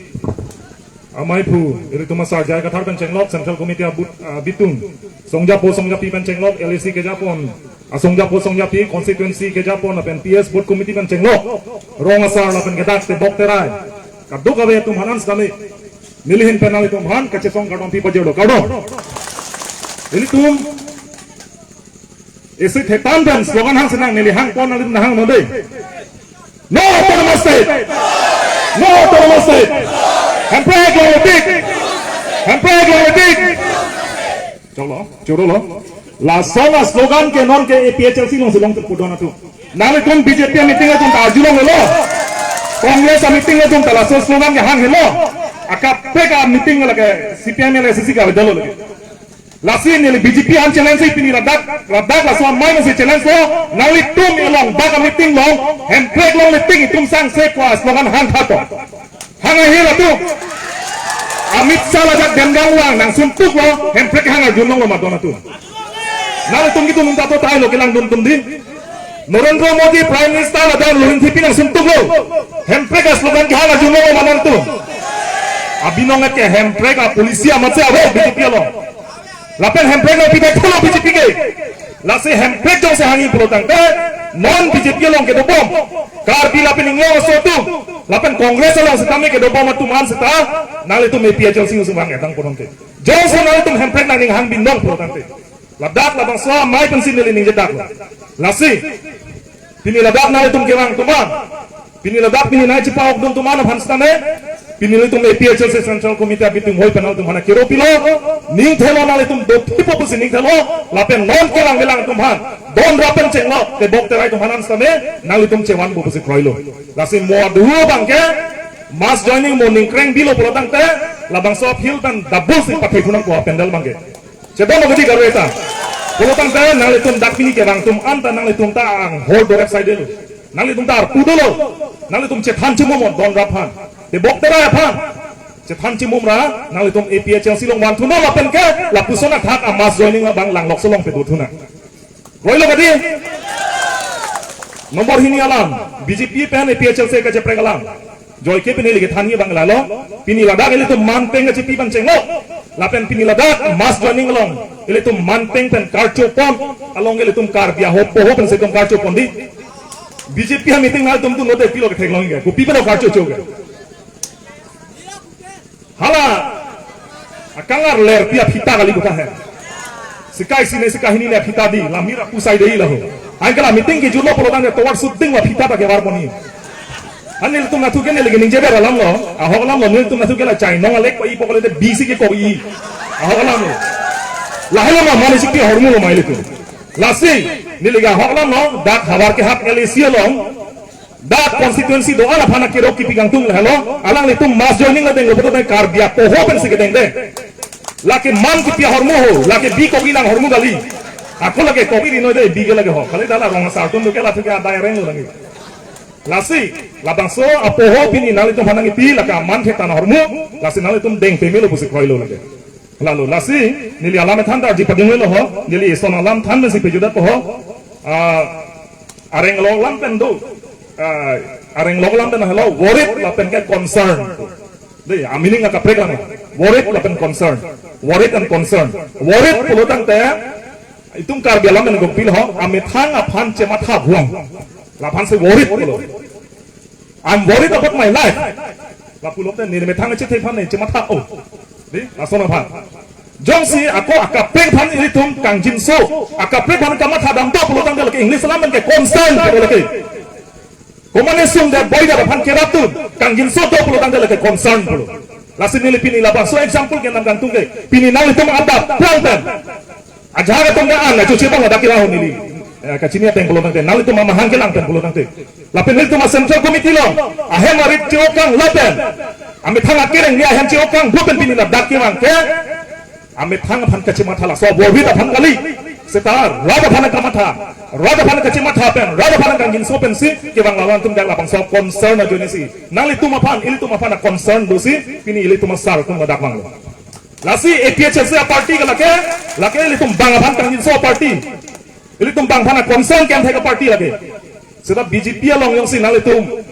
ameiphu, ilitum asar J I Kathar pen chenglok, Central Committee abut, ah, abitung, songjapo songjapi pen chenglok, L A C kejapon, asongjapo songjapi, constituency kejapon, lapen P S Booth Committee pen chenglok, rong asar lapen ke dak tebok terai, kadokave atum aphan an sitame, neli ahin pen nanglitum aphan kachesong kardom pi pajirlo, kardom. Ilitum isi thetan pen slogan hang sinang, neli hangpon, nanglitum nang hang non dei. No autonomous state. No autonomous state. Hemprek longletik. Hemprek longletik. Choklo, chorolo. Lason aslogan ke non ke A P H L C alongsi long pudon atum. Nanglitum B J P ameeting atum ta arjulonglelo. Congress ameeting atum ta laso slogan ke hang helo. Akaprek ameeting lake C P I M le S C kavedetlo lake. Lasi neli B J P aphan challenge si pini ladak, ladak laso amei nangsi challenge lo, nanglitum along bak ameeting along, Hemprek longletik itum sangse ko slogan hang tha to. Hang ahi latum. Amit Shah ladak Demgang vang nangsuntuklo, Hemprek hang arjulonglo ma don atum. Nanglitum kitum ta to tahai lo kelang dun tum di. Narendra Modi Prime Minister ladak Luhun T P nangsuntuklo. Hemprek aslogan kehang arjulonglo ma nanglitum. Abinong ke Hemprek apolicy amatsi ave B J P along. Lapen Hemprek nangpidet thulo B J P ke. Lasi Hemprek jongsi hangji pulo tangte, non B J P along kedobom, Karbi lapen Inglong aso atum, lapen Congress along sitame kedobom atum an sita, nanglitum A P H L C usung hang edang pon te. Jongsi nanglitum Hemprek nangning hang binong pulo tangte, ladak labangso amei pensi neli ningjedak. Lasi pini ladak nanglitum kevang atum an, pini ladak pini nai chepa-okdun atum an aphan sitame, pini ilitum A P H L C Central Committee abitung hoi pen nanglitum aphan kero pilo, ning thelo, nanglitum dophipo pusi ning thelo, lapen non kelang kelang atum aphan, don rapen chenglo, tebok terai atum aphan sitame, nanglitum chevanpo pusi kroilo. Lasi mo adu abang ke, mass joining mo ningkreng bilo pulo tangte, labangso field pen double si pathai thunang ko pandal abang ke. Chedon lo kedi garu eta. Pulo tangte nanglitum dak pini kevang atum an ta nanglitum ta anghor dorek side lo. Nanglitum ta arpu dolo. Nanglitum chethan chimum don rap aphan, tebok terai aphan. Chethan chimum ra nanglitum A P H L C along van thunon lapen ke lapuson athak a mass joining abang Langlokso along pedo thunang. Kroilo kedi? Nombor hini alam, B J P pen A P H L C kacheprek alam. Joike pini lagi thanji abang lalo, pini ladak ilitum manpeng kachipi pen chenglok. Lapen pini ladak mass joining along ilitum manpeng pen karcho pon, along ilitum Karbi aho poho pen sekom karcho pon di. B J P a meeting nangtum tu note pilo ketheklong ke. Kopi pen karcho cho ke. Hala akangar ler pi aphita kali kota he. Sika isi ne sika hini ne aphita di, la mira pusai dei laho. Anke la meeting kejutlo pulo tangte tovar shooting la phita ta kevar pon he. An nelitum nathu ke neli ke ningje ber alam lo, ahok alam lo, nelitum nathu ke la chainong alek ko-i pu kali te bisi ke ko-i. Ahok alam lo. Lahelo ma mani sik pi ahormu lo ma ilitum. Lasi, neli ke ahok alam lo, dak havar kehap L A C along, dak constituency do-an aphan akero kipi kangtung lahelo, alanglitum mass joining la denglo pulote Karbi apoho pensi kedengde. Lake man kipi ahormu ho, lake bi kopi nang ahormu kali. Ako lake kopi rinoi de, bi ke lake ho. Kali dala rong asar atum do ke la thu ke adai reng lo lagi. Lasi, labangso apoho pini nanglitum aphan nangkipi, lake aman thetan ahormu, lasi nanglitum deng pemelo pusi kroilo lake. Lalo, lasi, neli alam ethan ta arji pading lo ho, neli eson alam than pensi pejudat ho. Ah, areng lo alam pen do. Ah, areng lo alam pen helo, worried lapen ke concern. Dei, a meaning akaprek lang. Worried lapen concern. Worried and concern. Worried pulo tangte, itum Karbi alam pen gopil ho, amethang aphan chematha buang. Laphan si worried pulo. I'm worried about my life. Lapulote neli methang chethe aphan ne chematha o. Dei, lason aphan. Jongsi ako akaprek aphan ilitum kangjinso, akaprek aphan kamatha damdo pulo tangte lake English alam pen ke concern pulo lake. Komane sung de boy de aphan kerap tu, kangjinso do pulo tangte lake concern pulo. Lasi neli pini labangso example kenam kangtung ke, pini nanglitum adap plang pen. Ajahak atum ke an, achu chebang ada kira ho neli. Eh, kachini ateng pulo tangte, nanglitum amahang kelang pen pulo tangte. Lapen nelitum a Central Committee lo, ahem arit che-okang lapen. Amethang akereng ni ahem che-okang, lapen pini ladak kevang ke. Amethang aphan kachematha laso, worried aphan kali. Seta, rat aphan kamatha. Rat aphan kachematha pen, rat aphan kangjinso pensi, kevang lalang atum dak labangso concern ajoine si. Nanglitum aphan, ilitum aphan a concern dosi, pini ilitum asar atum ladak vanglo. Lasi A P H L C a party ke lake, lake ilitum bang aphan kangjinso party. Ilitum bang aphan a concern kemthek a party lake. Seta B J P along jongsi nanglitum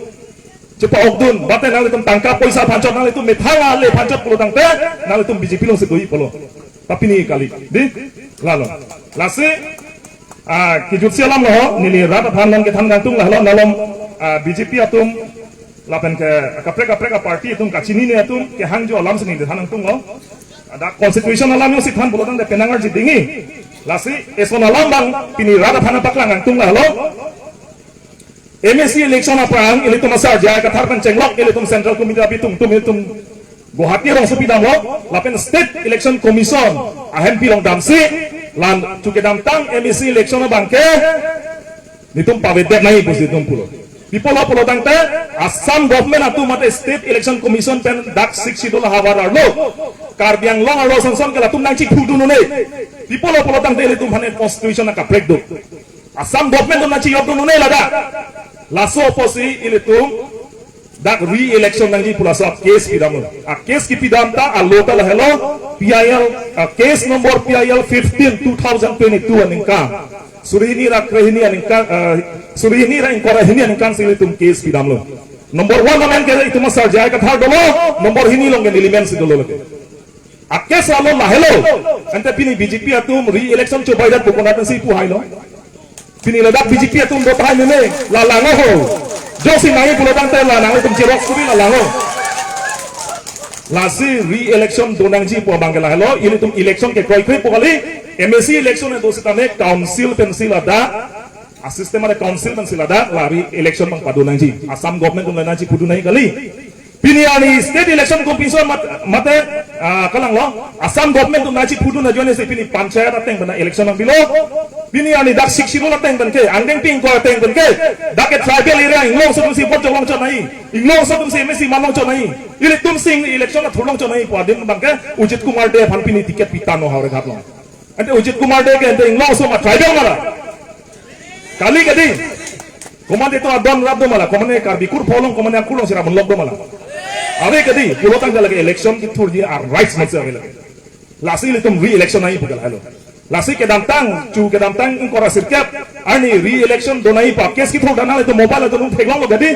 chepa-okdun, mate nanglitum tangka poisa aphan chot, nanglitum methang ale aphan chot pulo tangte, nanglitum B J P alongsi doji pulo. Tapi ni kali, dei, lalo. Lasi, ah, kejutsi alam lo ho, neli rat aphan non kethan kangtung lahelo, nalom, ah, B J P atum, lapen ke kaprek kaprek a party atum kachinine atum kehangjo alam si neli than kangtung lo. Ada constitution alam jongsi than pulo tangte penang arji dingji. Lasi eson alam abang pini rat aphan paklang kangtung lahelo. M A C election aphrang ilitum asar J I Kathar pen chenglok ilitum Central Committee abitung tum ilitum Guwahati rongsopi damlo, lapen State Election Commission ahempi along damsi, la-an chu kedamtang M A C election abang ke nelitum pavedet nangji pusi nelitum pulo. Pi apotlo pulo tangte Assam government atum mate State Election Commission pen dak Sixth Schedule ahavar arlo, Karbi Anglong arlo sonson ke latum nangchipudun un-e. Pi apotlo pulo tangte ilitum aphan constitution akaprek do. Assam government atum nangchiyokdun un-e ladak. Laso apotsi ilitum dak re-election nangji pu laso a case pidamlo. A case kipidam ta alo ta lahelo, P I L, a case number P I L fifteen two thousand twenty-two aningkan. Suri hini ra kre hini aningkan, eh, suri hini ra ingkoi ra hini aningkan si ilitum case pidamlo. Number one amen ke itum asar J I Kathar dolo, number hini along ke neli amen si dolo lake. A case alo lahelo. Ante pini B J P atum re-election chobai dat pu konat si pu hailo. Pini ladak B J P atum do tahai meme, la langno ho. Jongsi nangji pulo tangte la nangtum xerox kuri la langno. Lasi re-election do nangji pu abang ke lahelo, ilitum election ke kroikre pu kali, M A C election do sitame council pensi ladak, a system ada council pensi ladak, la re-election abang pado nangji. Assam government atum la nangchipudun nangji kali. Pini arni State Election Commission mat-, mate, ah, kalanglo, Assam government atum nangchipudun ajoine si pini panchayat ateng pen election nangpilo. Pini arni dak Sixth Schedule ateng pen ke, angdeng ping ko ateng pen ke, dak ke tribal area Inglongso atumsi vote cholong chot nangji, Inglongso atumsi M A C man long chot nangji, ilitum si election athur long chot nangji pu adim abang ke, Ajit Kumar Dey aphan pini ticket pitangno Howraghat along. Ante Ajit Kumar Dey ke ante Inglongso ma tribal ma la. Kali kedi. Komane to adon rap do ma la, komane Karbi kur pholong, komane akur alongsi rap lok do ma la. Ave kedi, pulo tangte lake election kethurji a rights masi ave lake. Lasi ilitum re-election nangji pu ke lahelo. Lasi kedamtang, chu kedamtang ingkoi ra sirkep, arni re-election do nangji pu a case kethur dan nanglitum mobile atum theklonglo kedi.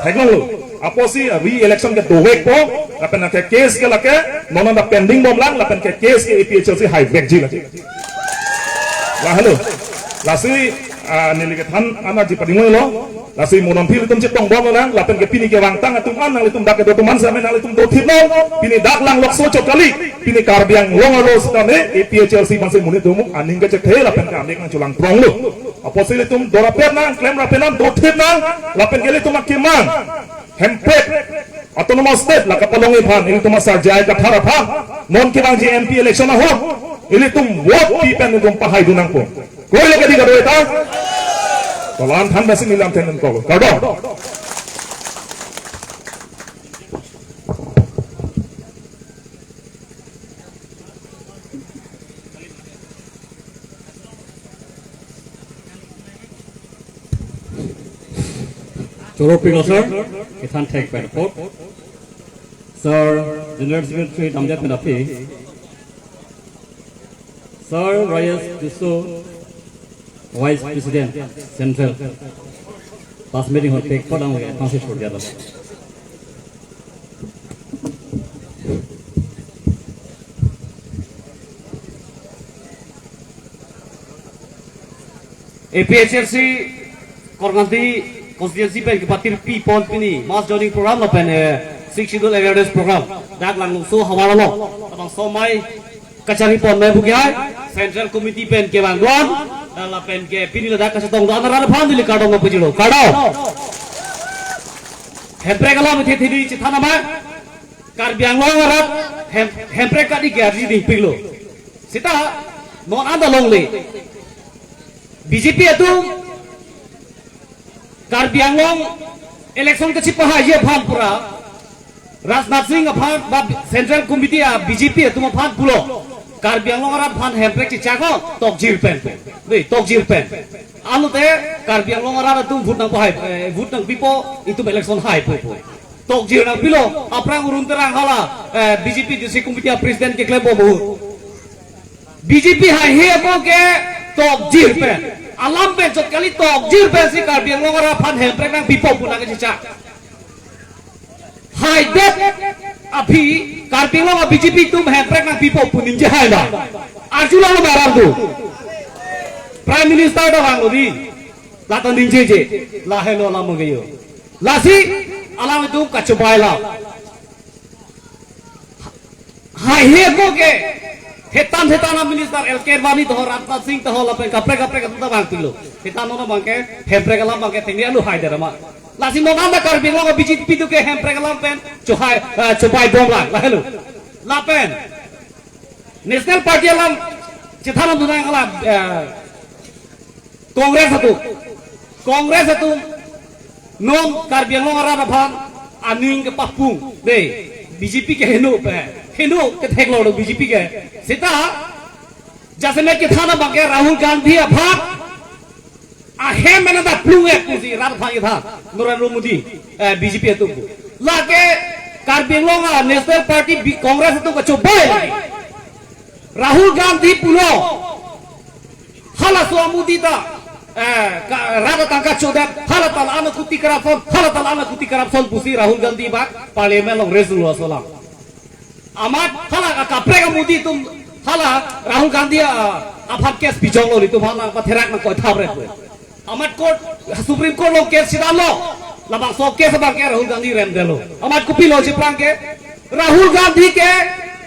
Theklonglo. Apotsi re-election ke dovekpo, lapen ke case ke lake, non anta pending bomlang, lapen ke case ke A P H L C haivekji lake. Lahelo. Lasi, ah, neli kethan anerji padingoi lo. Lasi mo non aphi ilitum chetong bomlang, lapen ke pini kevangtang atum an nanglitum dak kedo atum an same nanglitum dothip non, pini dak langlokso chot kali, pini Karbi Anglong arlo sitame A P H L C bansi monit dumuk aning kechethe lapen ke aning nangcholangprong lo. Apotsi ilitum dorapet nang, klemrapet nang, dothip nang, lapen ke ilitum akemang. Hemprek Autonomous State la kapalongji aphan, ilitum asar J I Kathar aphan, non kevangji M P election ahut, ilitum vote pi pen ilitum pahaidun nangpo. Koi lo kedi kadoi ta? Tolan than besi nilam tenen kol. Kardom. Choro pilo sir, kethan thek pen apot. Sir, General Secretary damdet pen aphi. Sir Rajesh Tisso, Vice President, Central. Pas meeting hall pek podang lagi, pangsi surya lo. A P H L C Korkanthi constituency pen kepatir pi pon pini mass joining program lapen, eh, Sixth Schedule awareness program. Dak langlokso havar lo. Labangso amei kachari pon amei pu ke hai Central Committee pen kevang duan, eh, lapen ke pini ladak kachetong duan arat aphan neli kardom pajirlo. Kardom. Hemprek alam ithi thidi chethan amei. Karbi Anglong arat hem, Hemprek kadi ke arji dingpiklo. Seta non anta longle. B J P atum Karbi Anglong election kachipahaiji aphan pura Rajnath Singh aphan ba Central Committee a B J P atum aphan pulo, Karbi Anglong arat aphan Hemprek chichak ko tokjir pen. Dei, tokjir pen. Alote Karbi Anglong arat atum vote nangpahai, eh, vote nangpipo, itum election haipo pu. Tokjir nangpilo, aphrang Arun Terang hala, eh, B J P District Committee a President keklempo pu. B J P haihe ako ke tokjir pen. Alam pen chot kali, tokjir pensi Karbi Anglong arat aphan Hemprek nangpipo pu nangkechechak. Haidet aphi Karbi Anglong a B J P atum Hemprek nangpipo pu ningje hai ma? Arjulo ma aram tu. Prime Minister ta vanglo dei. Lata ningjeje. Lahelo alam ke yo. Lasi alam itum kachobai lo. Haihe ako ke hetan hetan a minister L K Advani taho, Rajnath Singh taho lapen kaprek kaprek atum ta vangpiklo. Hetan non abang ke Hemprek alam abang ke thengri alu haidet ma? Lasi non anta Karbi Anglong a B J P atum ke Hemprek alam pen chohai, eh, chobai bomlang. Lahelo. Lapen National Party alam chethan dunang alam, eh, Congress atum. Congress atum non Karbi Anglong arat aphan aning kepapung. Dei, B J P ke heno pe. Heno ketheklong lo B J P ke. Seta, jasemet kethan abang ke Rahul Gandhi aphan ahem mena da plung ek pusi rat aphan kethan. Narendra Modi, eh, B J P atum pu. Lake Karbi Anglong a National Party B-, Congress atum kachobai lagi. Rahul Gandhi pulo. Halaso a Modi ta, eh, ka, rat atangka chodet, hala ta la-an kuti corruption, hala ta la-an kuti corruption pusi Rahul Gandhi bak Parliament along raise lo aso alam. Amat hala ka, kaprek a Modi atum hala Rahul Gandhi, ah, aphan case pijonglo, itum aphan nangpatherak nangkoithap rep. Amat court, Supreme Court along case chedamlo. Labangso case abang ke Rahul Gandhi remdetlo. Amat kopilo chiplang ke Rahul Gandhi ke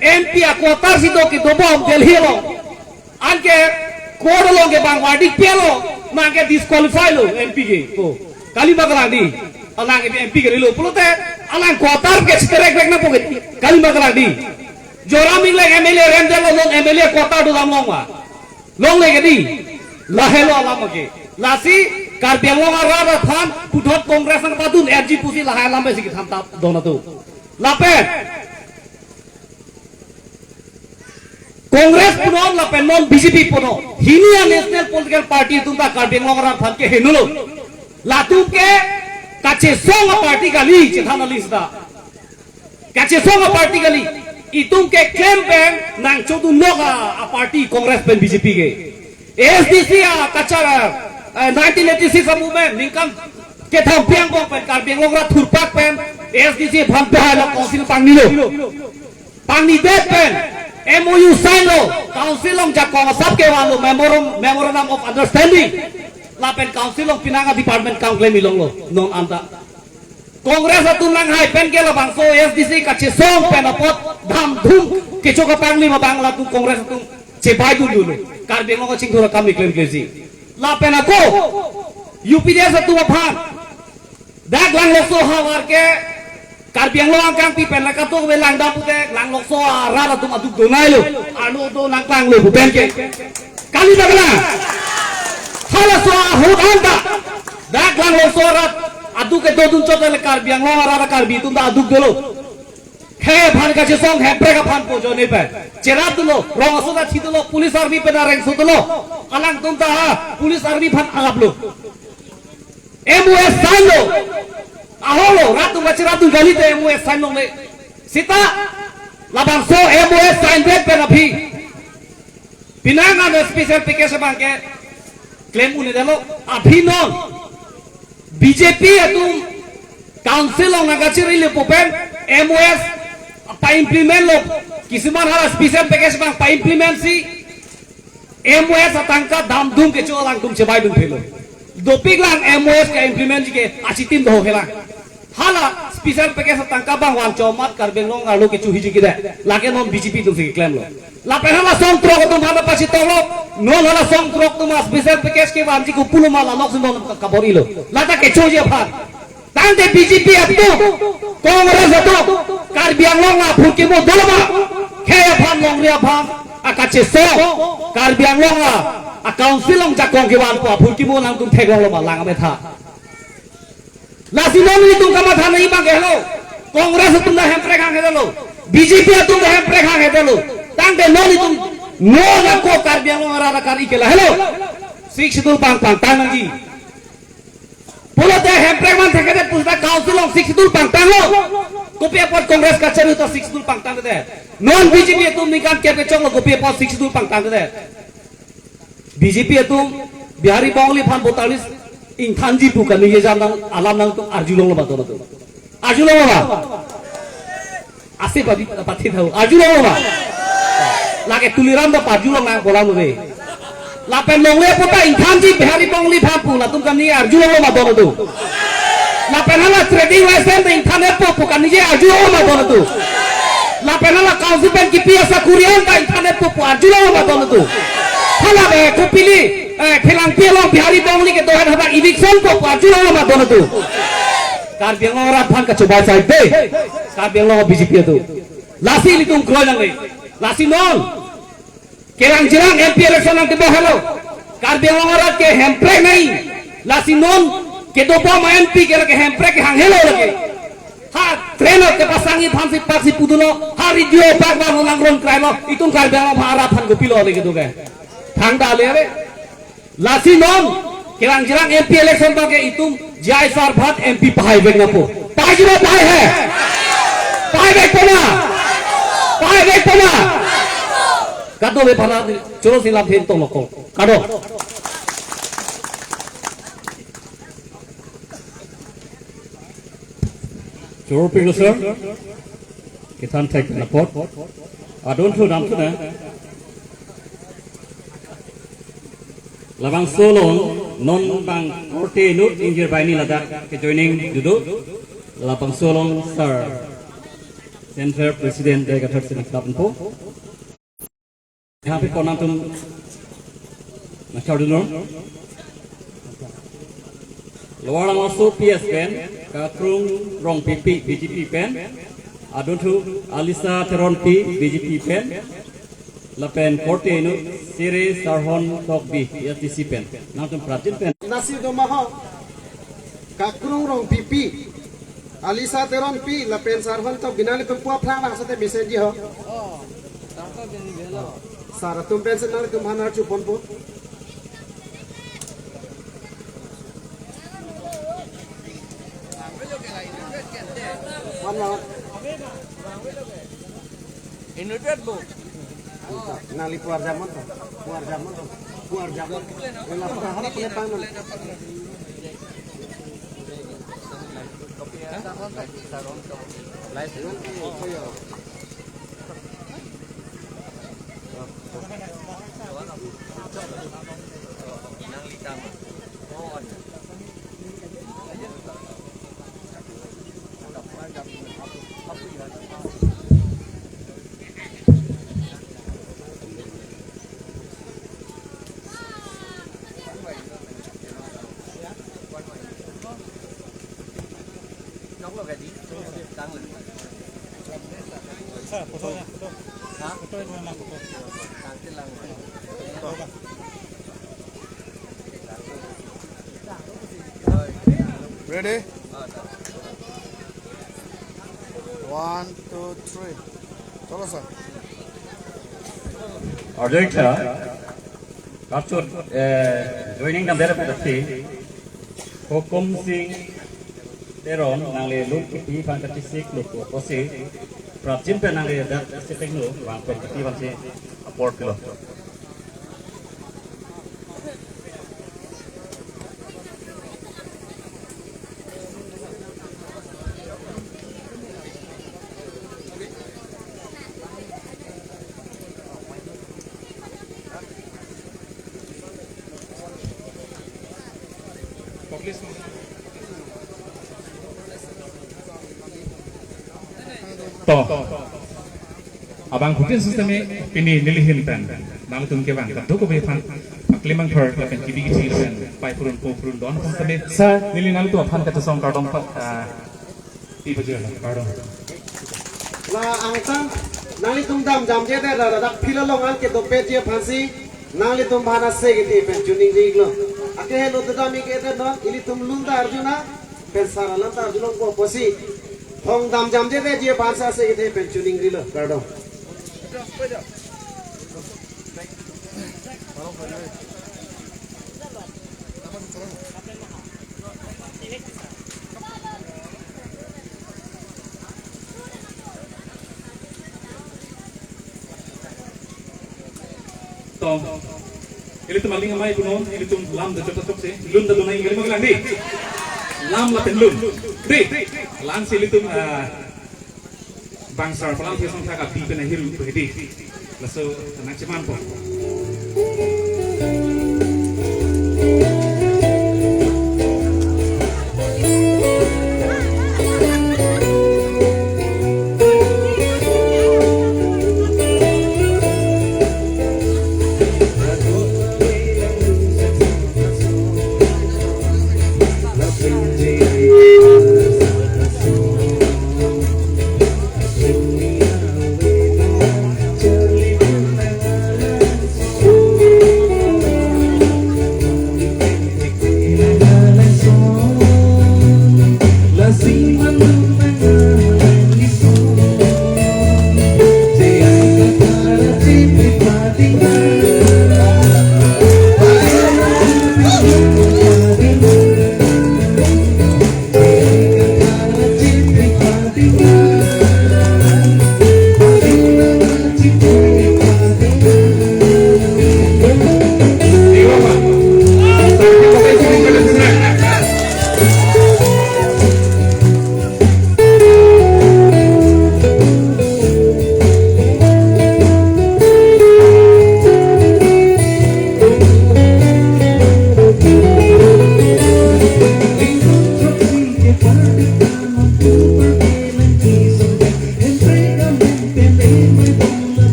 M P a quota si do kedobom Delhi along. Anke court along ke bang verdict pilo, nang ke disqualify lo M P ke. To, kalima kalang dei. Alang ke M P ke rilo pulote, alang quota ke chiterek rek nangpo ke. Kalima kalang dei. Joram Engleng M L A remdetlo, non M L A quota dodam long ma? Longle ke dei. Lahelo alam ke. Lasi Karbi Anglong arat aphan puthot Congress nangpadun erji pusi lahai alam pensi kethan tap don atum. Lapen Congress punon lapen non B J P punon. Hini a national political party atum ta Karbi Anglong arat aphan ke henolo. Latum ke kachesong a party kali chethan alis ta. Kachesong a party kali. Itum ke klem pen nangchodun nok a, a party Congress pen B J P ke. A S D C a kachar, eh, nineteen eighty-six a movement ningkan kethom pi angbong pen Karbi Anglong arat thurpak pen A S D C aphan pehai lo, council pangnilo. Pangnidet pen M O U sign lo, council along jakong asap kevan lo, memorandum, memorandum of understanding. Lapen council along penang a-department kangklem ilong lo, non anta. Congress atum nanghai pen ke labangso A S D C kachesong pen apot dam dum kecho kapangli ma bang latum Congress atum chebai dun dun. Karbi Anglong kachingthur akam ni klemklemsi. Lapen ako U P D S atum aphan dak Langlokso ahavar ke Karbi Anglong angkang pi pen la katok ve langdam pute Langlokso arat atum aduk donai lo. Ano do nangklang lo pu pen ke. Kali ba kali. Halaso ahut anta dak Langlokso arat aduk kedo dun chot le Karbi Anglong arat Karbi atum ta aduk dolo. Khei aphan kachesong Hemprek aphan pu ajoine pen cherap dolo, rong aso ta thi dolo, police army pen areng so dolo. Alangtum ta police army aphan agap lo. M O S sign lo. Ahok lo, rat atum kacherap dun kali te M O S sign longle. Seta labangso M O S sign det pen aphi penang an special package abang ke klem un-edetlo. Aphi non B J P atum council along nangkachiri le pu pen M O S pa-implement lo. Kisuman hala special package abang pa-implement si M O S atangka dam dum kecho alangtum chebai dun phelo. Dopik lang M O S ke-implement ji ke achitim do helang. Hala special package atangka abang van chomat Karbi Anglong arlo kecho hiji kida. Lake non B J P atum si keklem lo. Lapen hala song throk atum hala pachitong lo. Non hala song throk atum a-special package kevanji ke pulo ma la nok si non kabor-ilo. Lata kechoji aphan. Tangte B J P atum, Congress atum, Karbi Anglong aphurkimo dolo ma. Khei aphan, longri aphan, akachesong, Karbi Anglong a, a-council along jakong kevan pu aphurkimo nangtum theklong lo ma lang ametha. Lasi non nelitum kamatha nangji abang ke helo. Congress atum ta Hemprek hang hedetlo. B J P atum ta Hemprek hang hedetlo. Tangte non nelitum, non ako Karbi Anglong arat akari ke la helo. Sixth Schedule pang pangtang nangji. Pulote Hemprek man thekthedet pusita council along Sixth Schedule pangtanglo. Kopi apot Congress kachari ta Sixth Schedule pangtangdet. Non B J P atum ningkan kep kechoklo, kopi apot Sixth Schedule pangtangdet. B J P atum Bihari Bongali aphan voter list ingthanji pu kaningje jam nang alam nangtum arjulonglo ma don atum. Arjulonglo ma? Ase pati, pati thahu. Arjulonglo ma? Lake Tuliram ta parjulong nang kolam ave. Lapen longle puta ingthanji Bihari Bongali aphan pu latum kaningje arjulonglo ma don atum. Lapen hala trading license ta ingthan-etpo pu kaningje arjulonglo ma don atum. Lapen hala council pen kipi asakuri an ta ingthan-etpo pu arjulonglo ma don atum. Hala be kopili, eh, Phelangpi along Bihari Bongali kedo-an hadak eviction po pu arjulonglo ma don atum. Karbi Anglong arat aphan kachobai sai dei. Karbi Anglong B J P atum. Lasi nelitum kroi nangne. Lasi non. Kelang jirang M P election nangtebo helo. Karbi Anglong arat ke Hemprek nai. Lasi non kedobom M P ke lake Hemprek kehang helo lake. Ha train kepasangji aphan si pak si pudunlo. Ha radio pak bang nangron krailo. Itum Karbi Anglong arat aphan kopilo le kedo ke. Thangta le ave. Lasi non, kelang jirang M P election abang ke itum J I sir aphan M P pahaivek nangpo. Pahai ji ma, pahai he? Pahaivekpo ma? Pahaivekpo ma? Kado le pala, choro si lam hen tong lokong. Kado. Choro pilo sir. Kethan thek na pot. Adon thu dam thu na. Labangso along non bang korte inut ingjir banghini ladak ke joining dudu. Labangso along sir Central President Dega Third Senate Club po. Happy ponam tum. Master Dunor. Lower Langso P S pen, Kakrung Rongpipi B J P pen, adon thu Alisa Teronpi B J P pen, lapen korte inut Sere Sarhon Tokbi A S D C pen. Nangtum pratin pen. Nasi do ma ho, Kakrung Rongpipi, Alisa Teronpi, lapen Sarhon Tokbi, nanglitum pu aphrang lang sate mesen ji ho. Sar atum pen si nanglitum hanar chuponpo. One minute. Invited bo. Nali puar jamon to. Puar jamon to. Puar jamon. Ela pura hala pule pang nali. Ready? One, two, three. Chalo, sir. Arjun sir, kapchot, eh, joining number of the team, Hukum Singh Teron, nangli lun kipi aphan kachesik lo pusi, prapjin pen nangli dak siteng lo, vang pen kipi aphansi apor pilo. To. Abangphutin sitame pini nelihin pen nanglitum kevang kadokave aphan paklemangthor lapen kidi kithi pen pai purun po purun don aphan sitame. Sir. Neli nanglitum aphan kachesong kardom pa, ah, pi pajir kardom. La angtan nanglitum damjamjedet ra ladak field along an kedopetji aphansi nanglitum aphan ase kethe pen choningri iklo. Akehelo damji ke det non, ilitum lun ta arjuna, pen sar alam ta arjulongpo pusi. Hong damjamjedetji aphansi ase kethe pen choningrilo. Kardom. To, ilitum aling amei punon, ilitum lam do chok chok si, lun do nai, ilitum alang di. Lam lapen lun. Di, lang si ilitum, ah, bang sar palang si song thak api pen ahir pu hedi. Laso nangchemanpo.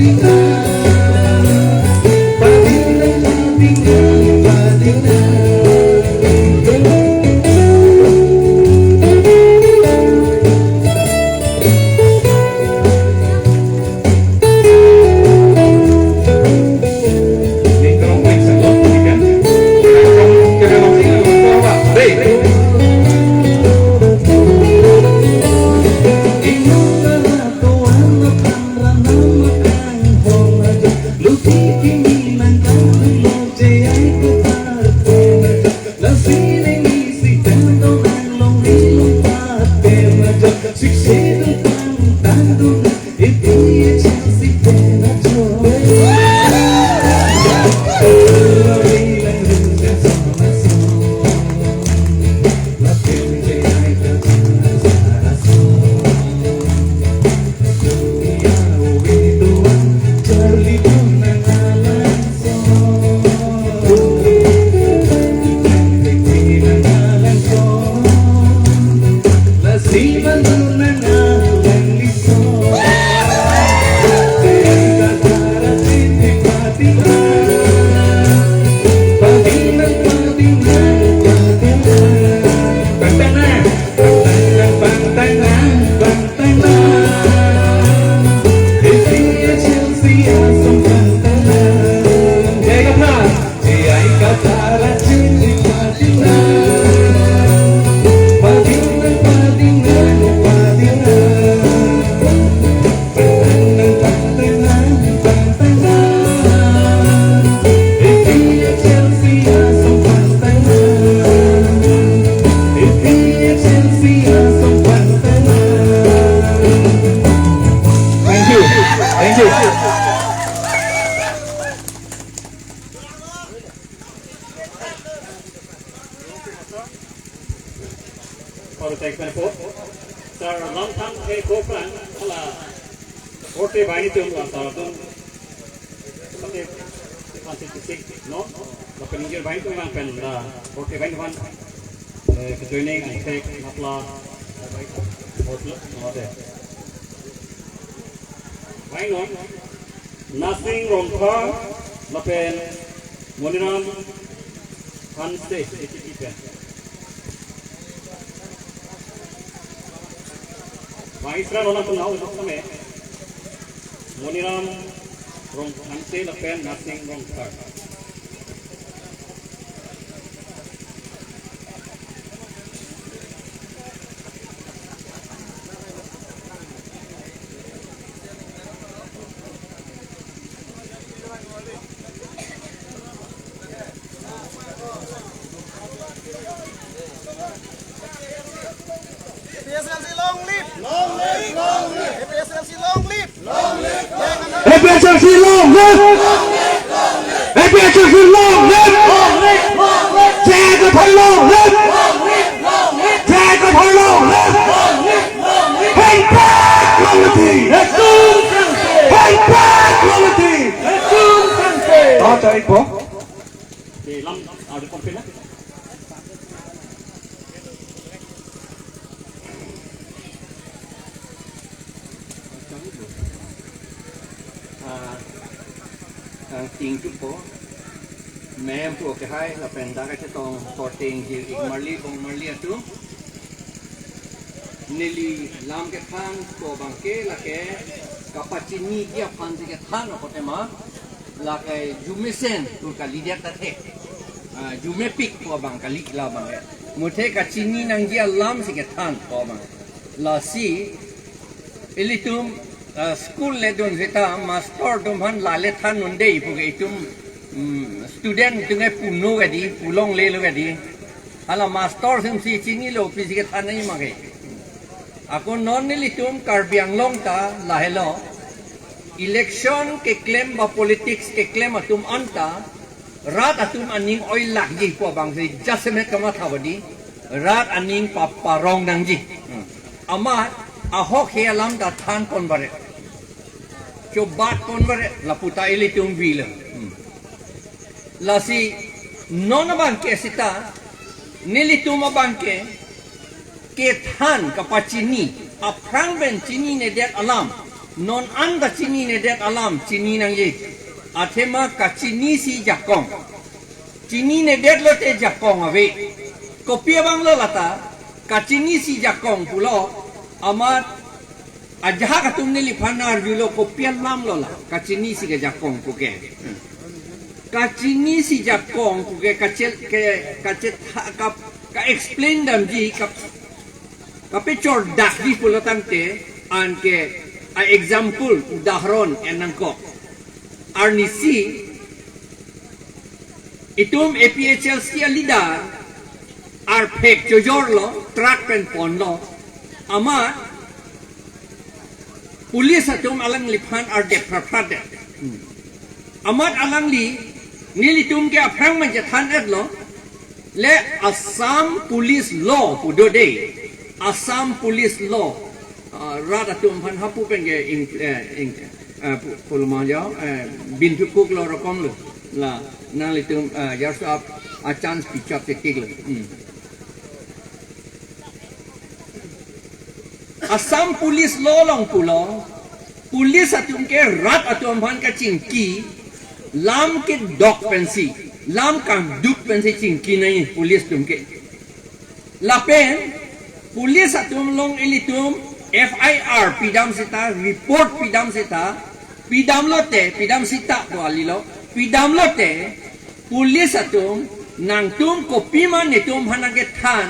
Thank you. Thank you. Or thank you for. Sir, long time ke ko plan, hala, korte banghini atum la, sir, atum. Sampai masih fisik, no? Lapen ingjir banghini atum lang pen la, korte banghini atum, eh, ke joining and take matla, hotel, no, de. Banghini, Nasing Rongphar, lapen Moniram Hanse, A T P pen. Vice President, nonang penau untuk kami. Moniram Rong Hanse lapen Nasing Rongphar. A P H L C long live! Long live! Long live! A P H L C long live! A P H L C long live! Long live! Long live! J I Kathar long live! Long live! Long live! J I Kathar long live! Long live! Long live! Hengpak Longlepi! Ekdom sangse! Hengpak Longlepi! Ekdom sangse! Oh, cari po. Di lam, ah, di kompil, ah. Ah, ah, tingtu po. Mem pu ke hai, lapen dak kachetong korte ingjir ik marli bong marli atum. Neli lam kethan ko abangke lake kapachiniji aphan si kethan apot ema, lake arjumesen pu kalidet ta the. Ah, arjumepik ko abang kali labang ke. Muthe kachini nangji alam si kethan ko abang. Lasi ilitum, ah, school ledun seta master atum aphan lale than un-e pu ke itum, mm, student atum ke puno ke di, pu longle lo ke di. Hala master atum si chinilo pu si kethan nangji ma ke. Ako non nelitum Karbi Anglong ta lahelo. Election keklem ba politics keklem atum anta rat atum aning oilakji pu abang si jasemet kamatha badi, rat aning paparong nangji. Hmm. Amat ahokhe alam ta than pon baret, chobat pon baret, lapu ta ilitum vilo. Hmm. Lasi non abangke seta nelitum abangke kethan kapachini, aphrang pen chininedet alam, Non anta chininedet alam chini nangji. Athema kachinisi jakong. Chininedet lote jakong ave. Kopi abang lo lata, kachinisi jakong pulo, amat ajahak atum neliphan arjulo kopi alam lo la, kachinisi ke jakong puke. Kachinisi jakong puke kachel ke kachet ka, ka explain damji ka kapechordakji pulo tangte, anke a example, udaharon en nangkok. Arnisi itum A P H L C a leader arphek chojorlo, truck pen ponlo. Amat police atum alangliphan ardep phraphrade. Amat alangli nelitum ke aphrang man chethan-etlo. Le Assam Police Law pu do de. Assam Police Law. Ah, rat atum aphan hapu pen ke ing, eh, ing, eh, pu-, pulma jo, eh, bintu kuk lo rokom lo. La, nanglitum, eh, yarso ap, a chance pichap tetik lo. Hmm. Assam Police Law along pulo, police atum ke rat atum aphan kachingki, lam kedok pensi, lam kangduk pensi chingki nai police atum ke. Lapen police atum along ilitum F I R pidam seta, report pidam seta, pidam lote, pidam seta pu kali lo, pidam lote, police atum nangtum kopima netum aphan nangkethan,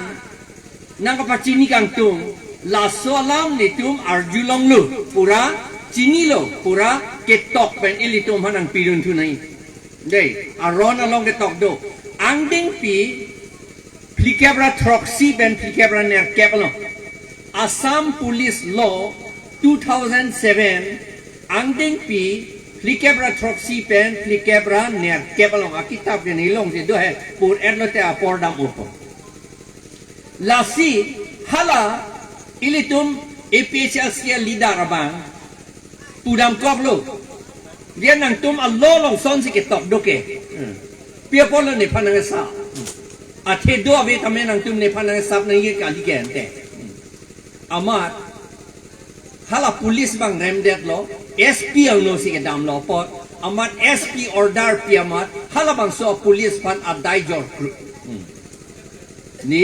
nangkapachini kangtung, laso alam netum arjulonglo, pura chinilo, pura ketok pen ilitum aphan nangpidun thu nai. Dei, aron along ketok do. Angdengpi phlikep ra throksi pen phlikep ra nerkep along, Assam Police Law two thousand seven, angdengpi phlikep ra throksi pen phlikep ra nerkep along, akitap ke nilong si do he, pur-et lote apor dam upo. Lasi hala ilitum A P H L C a leader abang pudam koklo. Dia nangtum a law along sonsi ketok do ke. Hmm. Pi apotlo nephan nangkesap. Athe do ave tame nangtum nephan nangkesap nangji kali ke ante. Hmm. Amat hala police abang remdetlo, S P angno si kedamlo apot, amat S P order pi amat, halabangso police aphan adai jor kru. Hmm. Ni,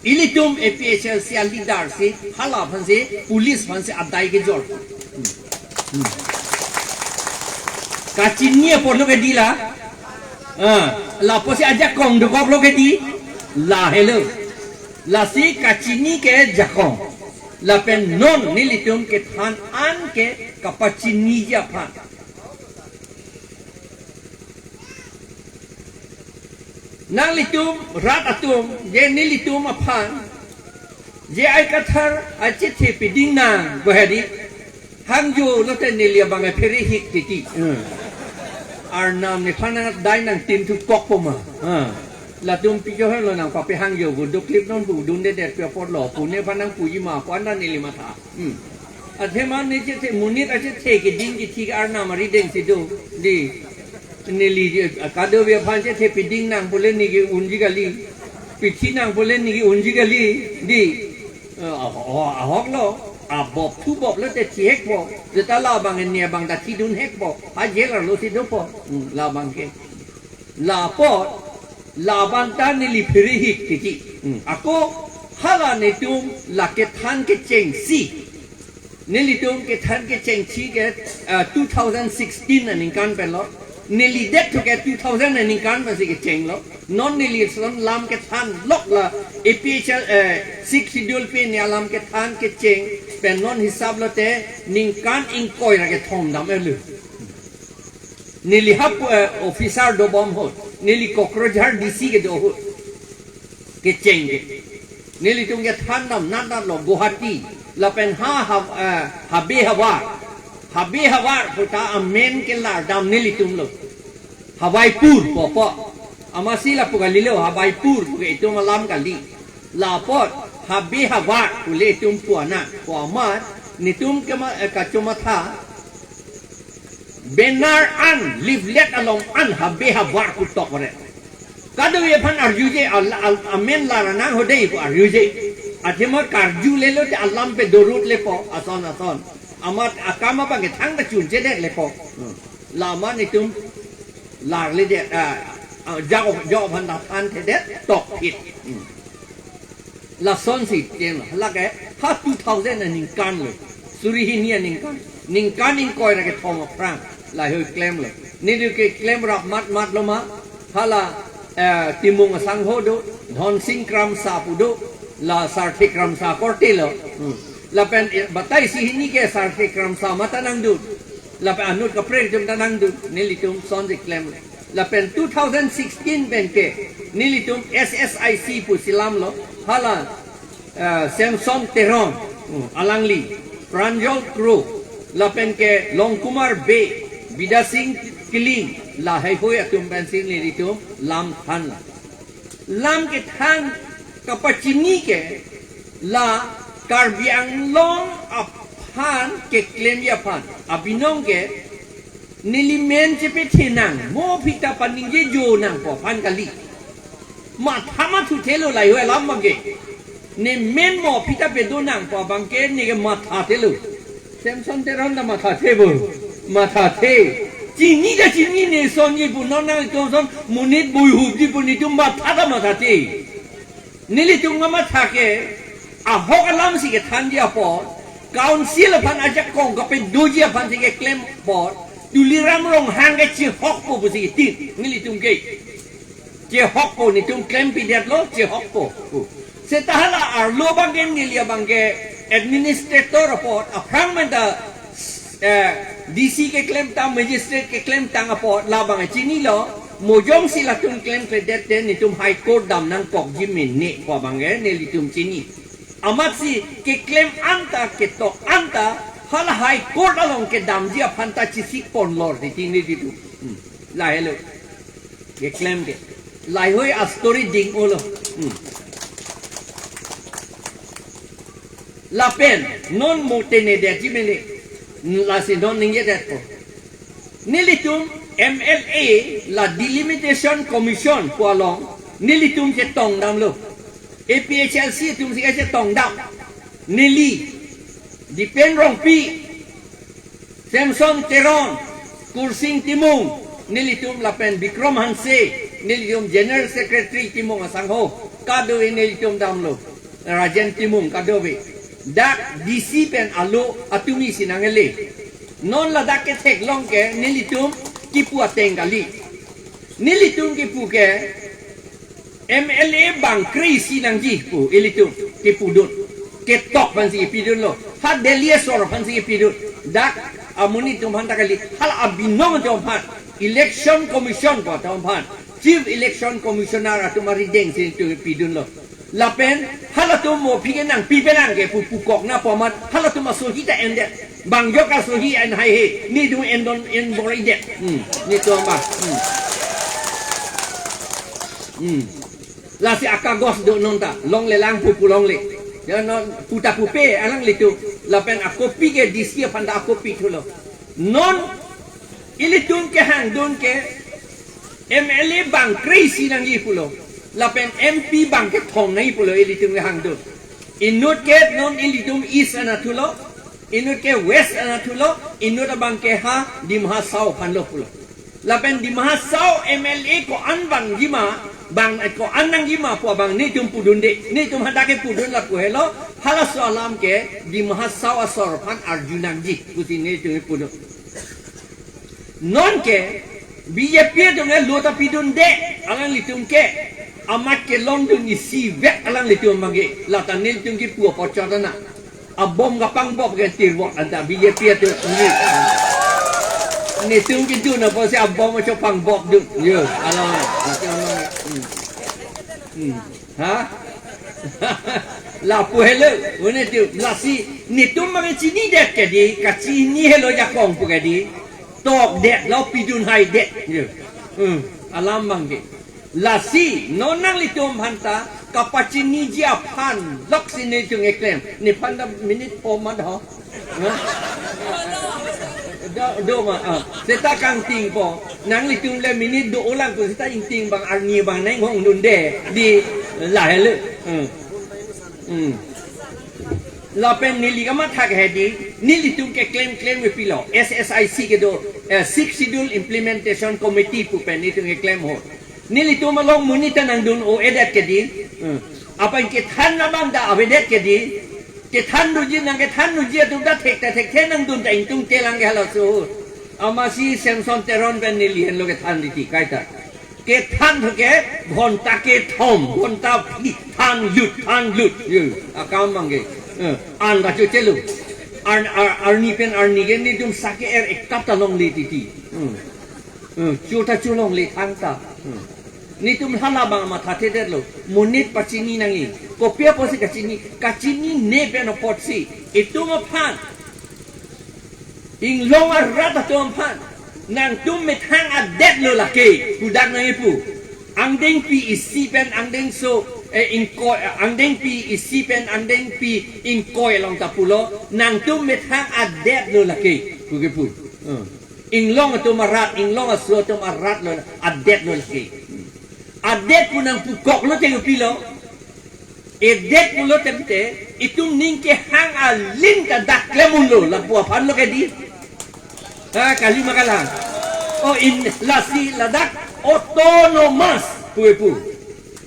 ilitum A P H L C a leader si, hala aphansi, police aphansi adai kejor. Hmm. Hmm. Kachini apotlo ke di la. Ah, lapusi ajakong dokoklo ke di. La helo. Lasi kachini ke jakong. Lapen non nelitum kethan an ke kapachiniji aphan. Nanglitum rat atum, je nelitum aphan, je ai kathar achethe piding nang, pu hedi, hangjo lote neli abang phere hik titi. Hmm. Arnam nephan nangdai nangtin thu kokpo ma. Hmm. Latum pijo helo nangpape hangjo pu doklip non pu dundedet pi apotlo, pu nephan nangpuji ma, pu anta neli matha. Hmm. Athema ne chethe monit achethe keding kethik arnam arideng si do. Di. Neli di, kadokave aphan chethe piding nang pule neke unji kali. Pithi nang pule neke unji kali. Di. Eh, aho-, ahoklo. Abop thubop lote thihekpo. Jeta labang ne abang ta thidun hekpo. A jail arlo si dopo. Hmm, labang ke. La apot, labang ta neli phere hik titi. Hmm. Ako hala netum la kethan kechengsi. Nelitum kethan kechengsi ke, ah, two thousand sixteen aningkan penlo. Neli det thu ke two thousand aningkan pensi kechenglo. Non neli son lam kethan lok la A P H L, eh, Sixth Schedule pen ne alam kethan kecheng pen non hisap lote ningkan ingkoi ra kethom dam-etlo. Neli hap, eh, officer dobom ahut. Neli Kokrajhar D C kedo ahut. Kecheng ke. Nelitum kethan dam nat natlo Guwahati. Lapen ha, ha, eh, Habe Havar. Habe Havar puta amen kelar dam nelitum lo. Hawaipur pu apo. Amatsi lapu kalilo Hawaipur pu ke itum alam kali. La apot Habe Havar pule itum puana. Pu amat netum kema, eh, kachomatha. Banner an, leaflet along an Habe Havar pu tok ore. Kadokave aphan arjuje, al-, al-, amen lar nang ho dei pu arjuje. Athema karjulelo te alam pe dorut lepo, ason ason. Amat akam abang ke thangta chunchedet lekok. Hmm. La amat netum larledet, ah, ah, jak, jak aphan ta thanthedet tokphit. Hmm. Lasonsi cheng lo. Lake ha two thousand aningkan lo. Suri hini aningkan. Ningkan ingkoi ra kethom aphrang lahei klemlo. Neli keklem rap mat mat lo ma. Hala, eh, Timung asangho do, Dhonsing Kramsa pu do, la Sarthe Kramsa korte lo. Hmm. Lapen, eh, batai isi hini ke Sarthe Kramsa mata nangdun. Lapen anut kaprek atum ta nangdun, nelitum sonsi klem. Lapen two thousand sixteen pen ke, nelitum S S I C pusi lamlo, hala, eh, Samson Teron, hmm, alangli, Pranjal Kro, lapen ke Longkumar Bey, Bidya Sing Killing, lahei hui atum pensi nelitum lam thanlo. Lam kethan kapachini ke la Karbi Anglong aphan keklemji aphan abinong ke neli men chepethenang, mo aphi ta paningjejo nangpo aphan kali. Matha mathuthelo lahei hui alam abang ke. Ne men mo aphi ta pedo nangpo abang ke ne ke mathathelo. Samson Teron ta mathathe bo. Mathathe. Chini ta chini ne sonji pu non nangtum son monit buihupji pu netum matha ta mathathe. Nelitum kamatha ke ahok alamsi kethanji apot, council aphan ajakong kapedoji aphansi keklem apot, Tuliram Ronghang ke chehokpo pusi tin nelitum ke. Chehokpo, netum klempidetlo, chehokpo. Seta hala arlo abang ke neli abang ke administrator apot, aphrang pen ta, eh, D C keklemtang, magistrate keklemtang apot, labang chinilo, mo jongsi latum klemkledet te netum High Court dam nangkokji mene pu abang ke nelitum chini. Amatsi keklem anta, ketok anta, hala High Court along kedamji aphan ta chesik ponlor titi nelitum. Hmm. Lahelo. Keklem ke. Lahei hui a-story ding-olo. Hmm. Lapen, non mo tengnedetji mene. Lasi non ningjadetpo. Nelitum M L A la Delimitation Commission pu along, nelitum chetongdamlo. A P H L C atumsi kachetongdam. Neli, Dipen Rongpi, Samson Teron, Kursing Timung, nelitum lapen Bikrom Hanse, nelitum General Secretary Timung asangho, kadokave nelitum damlo, Rajen Timung kadokave. Dak D C pen alo atumsi nangkele. Non ladak ketheklong ke nelitum kipu ateng kali. Nelitum kipu ke, M L A bang kre-isi nangji pu ilitum kipudun. Ketok aphansi kipidunlo. Ha Delhi asor aphansi kipidun. Dak amonit atum aphan ta kali. Hala abinong atum aphan. Election Commission pu atum aphan. Chief Election Commissioner atum aridengsi nelitum kipidunlo. Lapen halatum mo aphi ke nangpipelang ke pu pukok na pu amat. Halatum asohi ta endet. Bang jok asohi en haihe, netum endon enbor-idet. Hmm, netum abang. Hmm. Hmm. Lasi akagos do non ta, longle lang pu pu longle. Ya non puta pupe alanglitum, lapen akopi ke D C aphan ta akopi thulo. Non ilitum kehangdun ke M L A bang kre-isi nangji pulo. Lapen M P bang kethom nangji pulo ilitum kehangdun. Inut ke non ilitum East anatthulo, inut ke West anatthulo, inut abang ke ha Dima Hasao aphanlo pulo. Lapen Dima Hasao M L A ko-an bangji ma, bang, eh, ko-an nangji ma pu abang netum pudunde, netum hadak kepudun lapu helo, halaso alam ke Dima Hasao asor aphan arju nangji pusi netum pudun. Non ke B J P atum ke lo ta pidunde, alanglitum ke amat kelongdun isivet alanglitum abang ke, lata nelitum kipu apot chot ana. Abom kapangbop ke tirvot anta B J P atum ni. Netum kidun apotsi abom chopangbopdun. Yo, alam. Hmm. Hmm. Ha? Lapu helo, unetum, lasi, netum abang chinidet ke di, kachini helo jakong pu ke di, tokdetlo pidun haidet. Yo. Hmm, alam abang ke. Lasi, non nanglitum aphanta, kapachiniji aphan, loksi netum keklem. Nephan ta minute po mat ho. Ha? Do, do ma, ah. Seta kangtingpo. Nanglitum le minute do-olang pu seta ingting abang arni abang nang hongdunde. Di lahelo. Hmm. Hmm. Lapen neli kamatha ke hedi, nelitum keklem klem ke pilo, S S I C kedo, eh, Sixth Schedule Implementation Committee pu pen nelitum keklem ho. Nelitum along monit ta nangdun-o-edet ke di. Hmm. Aphan kethan abang ta avedet ke di. Kethan doji nang kethan doji atum ta thek ta thekthe nangdun ta ingtung kelang ke halaso. Amatsi Samson Teron pen neli henlo kethan titi kaita. Kethan thu ke ghonta kethom, ghonta phli, thanlut, thanlut. Yo, akam abang ke. Eh, an kachochelo. Ar, ar, arni pen arni ke nelitum sake er ekap ta longle titi. Hmm. Hmm, cho ta cho longle thangta. Hmm. Nelitum hala abang mathathedetlo. Monit pachini nangji. Kopi apotsi kachini, kachinine pen apotsi. Itum aphan. Inglong arat atum aphan. Nangtum methang adetlo lake. Pu dak nangji pu. Angdengpi isi pen angdengso, eh, ingkoi, eh, angdengpi isi pen angdengpi ingkoi along ta pulo. Nangtum methang adetlo lake. Pu kepu. Hmm. Inglong atum arat, inglong aso atum arat lo, adet lo lake. Adet pu nangpukoklo te pilo. Edet pulo temte, itum ning kehang aling ta dak klem unlo, lapu aphan lo ke di. Ha, kali ma kalang. O in lasi ladak autonomous pu epu.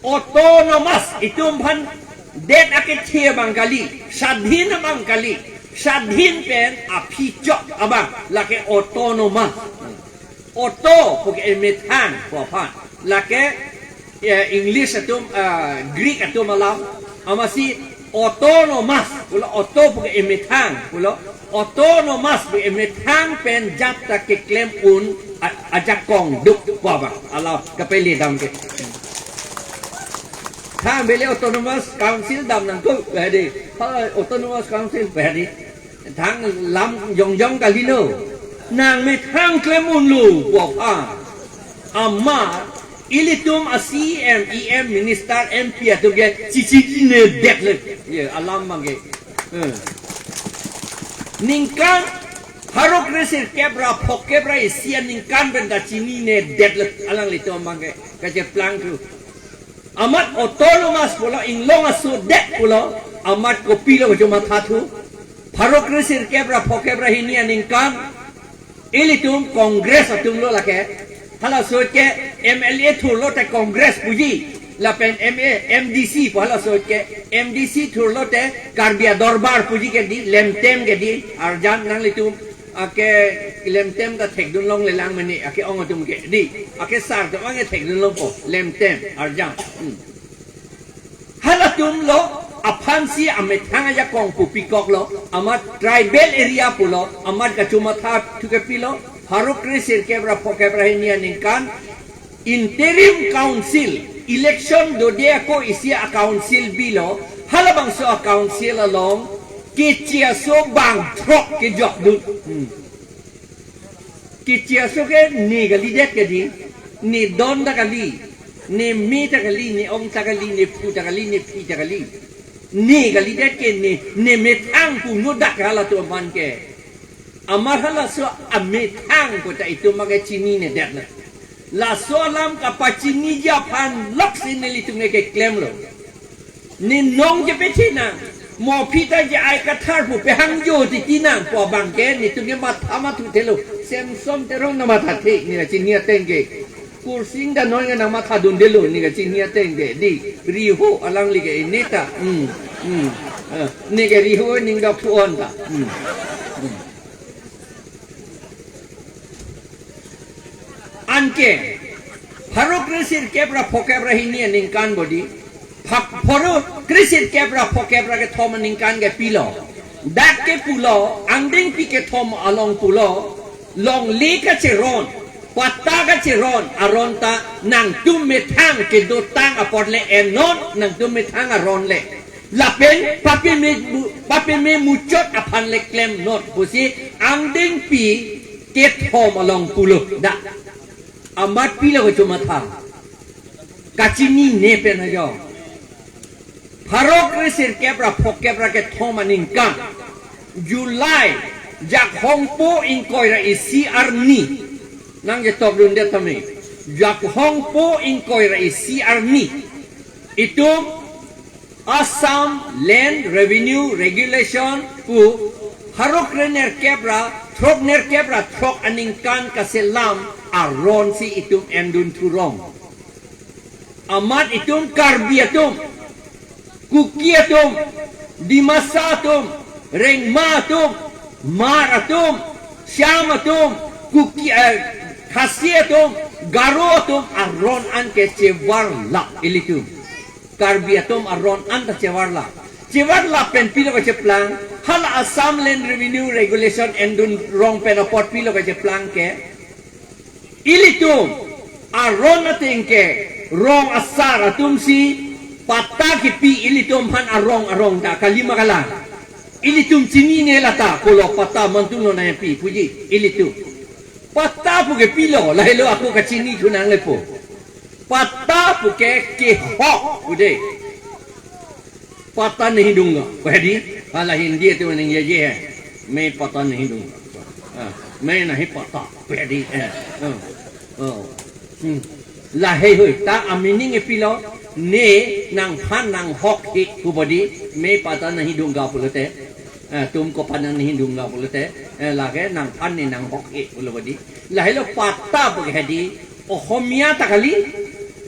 Autonomous itum aphan det akethe abang kali, swadhin abang kali, swadhin pen aphi chok abang, lake autonomous. Auto pu ke emethang pu aphan. Lake, eh, English atum, ah, Greek atum alam. Amatsi autonomous pulo, auto pu ke emethang pulo. Autonomous pu emethang pen jat ta keklem un a-, ajakong duk pu abang. Alo kapele dam ke. Thang bele Autonomous Council dam nangkok, hedi. Ha, Autonomous Council, hedi. Thang lam jongjong kalilo. Nang methang klem unlo pu aphan. Amat ilitum a-C E M, E M, minister, M P atum ke chichinine det le. Ye, alam abang ke. Eh. Ningkan pharo kre sirkep ra phokep ra isi aningkan pen ta chinine det le. Alanglitum abang ke. Kacheplang thu. Amat autonomous pulo, inglong aso det pulo, amat kopilo kachomatha thu. Pharo kre sirkep ra phokep ra hini aningkan, ilitum Congress atum lo lake. Halaso ke M L A thurlo te Congress puji. Lapen M A, M D C pu halaso ke M D C thurlo te Karbi Adorbar puji ke di, lemtem ke di, arjan nanglitum. Ake lemtem ta thekdun longlelang mene, ake ong atum ke di. Ake sar atum anke thekdun longpo, lemtem, arjan. Hmm. Halatum lo aphansi amethang ajakong pu pikoklo, amat tribal area pulo, amat kachomatha thu ke pilo, pharo kre sirkep ra phokep ra hini aningkan, Interim Council, election dode ako isi a-council bilo, halabangso a-council along, keche aso bangthrok kejokdun. Hmm. Keche aso ke ne kalidet ke di, ne don ta kali, ne me ta kali, ne ong ta kali, ne phu ta kali, ne phi ta kali. Ne kalidet ke ne, ne methang pu nodak halatum aphan ke. Amat halaso amethang pu ta itum abang ke chinine det le. Laso alam kapachiniji aphan loksi nelitum ke keklemlo. Ne nong je pethi nang. Mo phi ta je ai kathar pu pehangjo titi nang pu abang ke nelitum ke matha mathuthelo. Samson Teron nangmathathe, ne kachini ateng ke. Kursing Danoi nangmathadundelo, ne kachini ateng ke. Di, Riho alangli ke ineta. Hmm. Hmm. Eh, ne ke Riho ning dak phu-on ta. Hmm. Hmm. Anke, pharo kre sirkep ra phokep ra hini aningkan bodi, phak-, pharo kre sirkep ra phokep ra kethom aningkan ke pilo. Dak ke pulo, angdengpi kethom along pulo, longle kacheron, patta kacheron, aron ta nangtum methang kedotang apor le ennon, nangtum methang aron le. Lapen papeme mu-, papeme muchot aphan le klemnon pusi angdengpi kethom along pulo da. Amat pilo kachomatha. Kachinine pen ajo. Pharo kre sirkep ra phokep ra kethom aningkan July, Jakhong po ingkoi ra isi arni. Nangchetokdundet tame. Jakhong po ingkoi ra isi arni. Itum Assam Land Revenue Regulation pu pharo kre nerkep ra throk nerkep ra throk aningkan kaselam aron si itum endun thurong. Amat itum Karbi atum, Kuki atum, Dimasa atum, Rengma atum, Hmar atum, Shyam atum, Kuki, eh, Khasi atum, Garo atum aron an ke chevarlap ilitum. Karbi atum aron an ta chevarlap. Chevarlap pen pilo kacheplang, hala Assam Land Revenue Regulation endun rong pen apot pilo kacheplang ke. Ilitum aron ateng ke rong asar atum si patta kipi ilitum aphan arong arong ta kali ma kalang. Ilitum chinine lata pulo patta mantulo nangpi puji ilitum. Patta pu ke pilo lahelo ako kachini thu nang lepo. Patta pu ke kehok pu de. पता नहीं दूंगा, कह दी। Hala Hindi atum ningjeje hai, मैं पता नहीं दूंगा, हाँ, मैं नहीं पता, कह दी, eh, oh, oh. Hmm. Lahei hui ta a meaning e pilo, ne nangphan nanghok he pu bodi, मैं पता नहीं दूंगा pulote, eh, तुमको पता नहीं दूंगा pulote, eh, lake nangphan ne nanghok he pulo bodi. Lahelo patta pu ke hedi, Ohomia ta kali,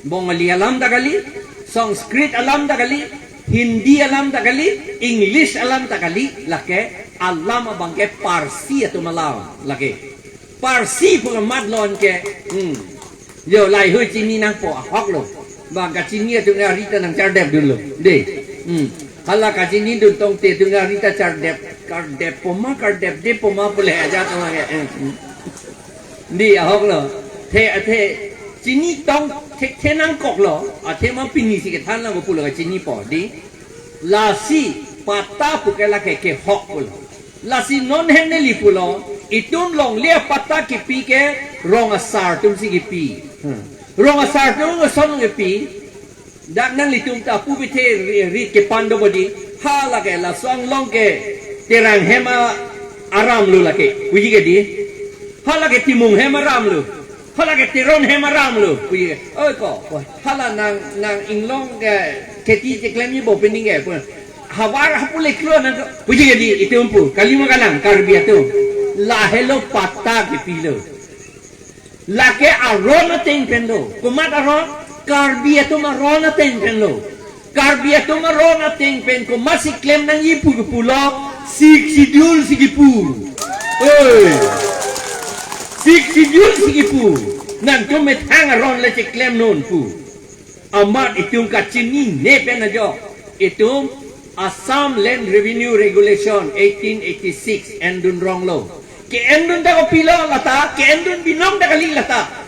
Bongali alam ta kali, Sanskrit alam ta kali, Hindi alam ta kali, English alam ta kali, lake alam abang ke Parsi atum alam lake. Parsi pu amat lon ke, hmm. Yo, lahei hui chini nangpo ahok lo. Bang kachini atum ari ta nangchardep dunlo. De. Hmm. Hala kachini dun tangte atum ari ta chardep, kardep poma, kardepde poma pule aja tong lake. Hmm. Di ahok lo. The, athe chini tong thekthe nangkok lo. Athe ma pini si kethan lang pulo kachinipo. Di. Lasi patta pu ke lake kehok pulo. Lasi non hem neli pulo. Itum longle patta kipi ke rong asar atum si kipi. Hmm. Rong asar atum ason kipi. Dak nanglitum ta pu bithe ri, ri kepan do bodi. Hala ke laso anglong ke Terang hem aram lo lake. Puji ke di. Hala ke Timung hem aram lo. Hala ke Teron hem aram lo. Puji ke. Oi ko. Hala nang, nang inglong ke kheti cheklem ni bo pening ke. Pu. Havar hapu leklo nang ko. Puji ke di itum pu. Kali ma kalang Karbi atum. Lahelo patta kipilo. Lake aron ateng pen lo. Komat aron? Karbi atum aron ateng pen lo. Karbi atum aron ateng pen komat si klem nangji pu pulo, Sixth Schedule si kipu. Oi. Sixth Schedule si kipu. Nangtum methang aron le cheklem non pu. Amat itum kachinine pen ajo. Itum Assam Land Revenue Regulation eighteen eighty-six endun rong lo. Ke-endun ta kopilo lata, ke-endun binong ta kali lata.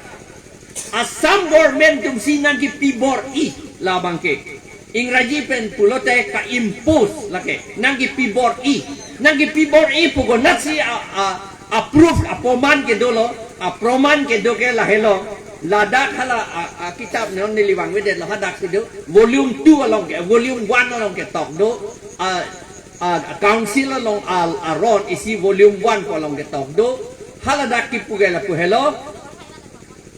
Assam government atum si nangkipi bor-i labang ke. Ingraji pen pulote ka-impose lake. Nangkipi bor-i. Nangkipi bor-i pu konat si a, a, a proof, a proman kedo lo, a proman kedo ke lahelo. Ladak hala a, a kitap non neli vangvedet lo, hadak si do. Volume two along ke, volume one along ketok do. A, a council along a, aron isi volume one pu along ketok do. Hala dak kipu ke lapu helo.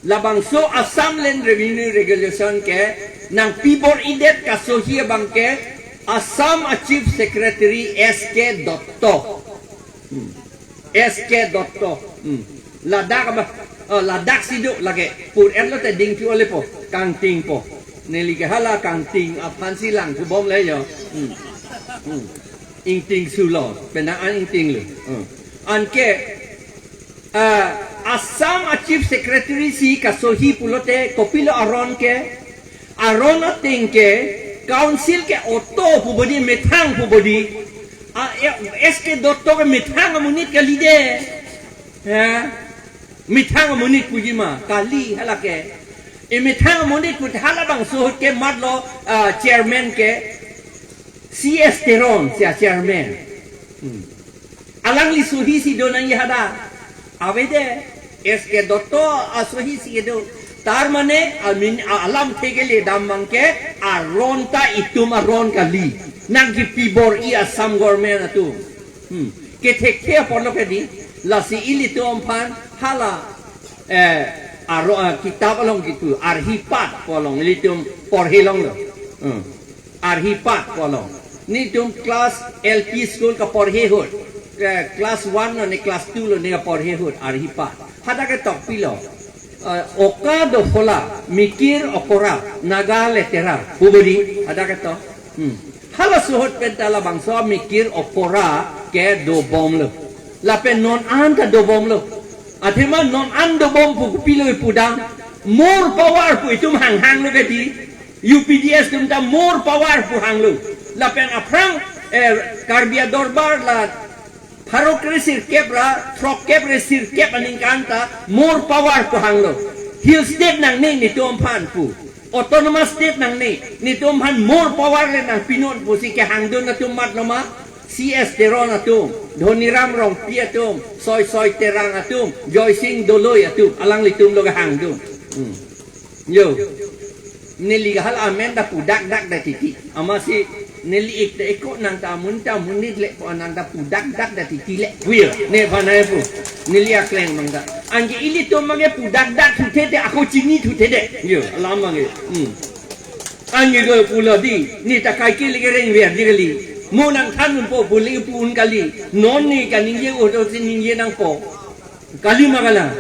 Labangso Assam Land Revenue Regulation ke nangpi bor-idet kasohi abang ke Assam a Chief Secretary S K Dutta. Hmm. S K Dutta. Hmm. Ladak abang, oh, ladak si do lake. Pur erlo te ding thu ole po, kangting po. Neli ke hala kangting aphan si lang thubom le yo. Hmm. Hmm. Ingting sulo, penang an ingting lo. Hmm. Anke Ah, Assam a Chief Secretary si kasohi pulote kopilo aron ke, aron ateng ke, council ke oto pu bodi, methang pu bodi. Ah, ya, S K Dutta ke methang amonit kali de. Ya. Methang amonit puji ma, kali hala ke. E methang amonit pu halabangso ahut ke matlo, ah, chairman ke. C S Teron si a chairman. Hmm. Alangli sohi si do nangji hadak. Avede, S K Dutta asohi si do. Tar mane, amin, a-, alamthe kele dam abang ke, aron ta itum aron kali. Nangkipi bor-i Assam government atum. Hmm. Kethekthe apotlo ke di, lasi ilitum aphan hala, eh, aro, eh, kitap along kipu, arhi pat pu along ilitum porhi longlo. Hmm. Arhipat kolo. Netum class L P school kaporhe ahut. Eh, class one lo ne class two lo ne kaporhe ahut. Arhipat. Hadak ketok pilo. Eh, oka dophola, mikir okora, Naga letera. Pu bodi. Hadak ketok. Hmm. Halaso ahut pen ta labangso mikir okora ke dobomlo. Lapen non an ta dobomlo. Athema non an dobom pu kopilo pudam. More power pu itum hanghanglo ke di. U P D S atum ta more power pu hanglo. Lapen aphrang, eh, Karbi Adorbar la pharo kre sirkep ra, throkkep re sirkep aningkan ta more power pu hanglo. Hill state nangne netum aphan pu. Autonomous state nangne netum aphan, more power le nangpinon pusi kehangdun atum mat lo ma? C S Teron atum, Dhoniram Rongpi atum, Soisoi Terang atum, Joysing Doloi atum, alanglitum lo kehangdun. Hmm. Yo. Neli ke hala amen ta pudak dak det titi. Amatsi neli ik ta ikko nang ta amun ta amonit le pu nang ta pudak dak det titi le. Pu yo. Ne aphan ai pu. Neli akleng mang ta. Anke ilitum abang ke pudak dak thuthe te, ako chini thuthe te. Yo, alam abang ke. Hmm. Anke ko pulo di, ne ta kaike le kereng ver di kali. Mo nangthan unpo pu le pu un kali. Non ne kaningje ahut si ningje nangpo. Kali ma kalang.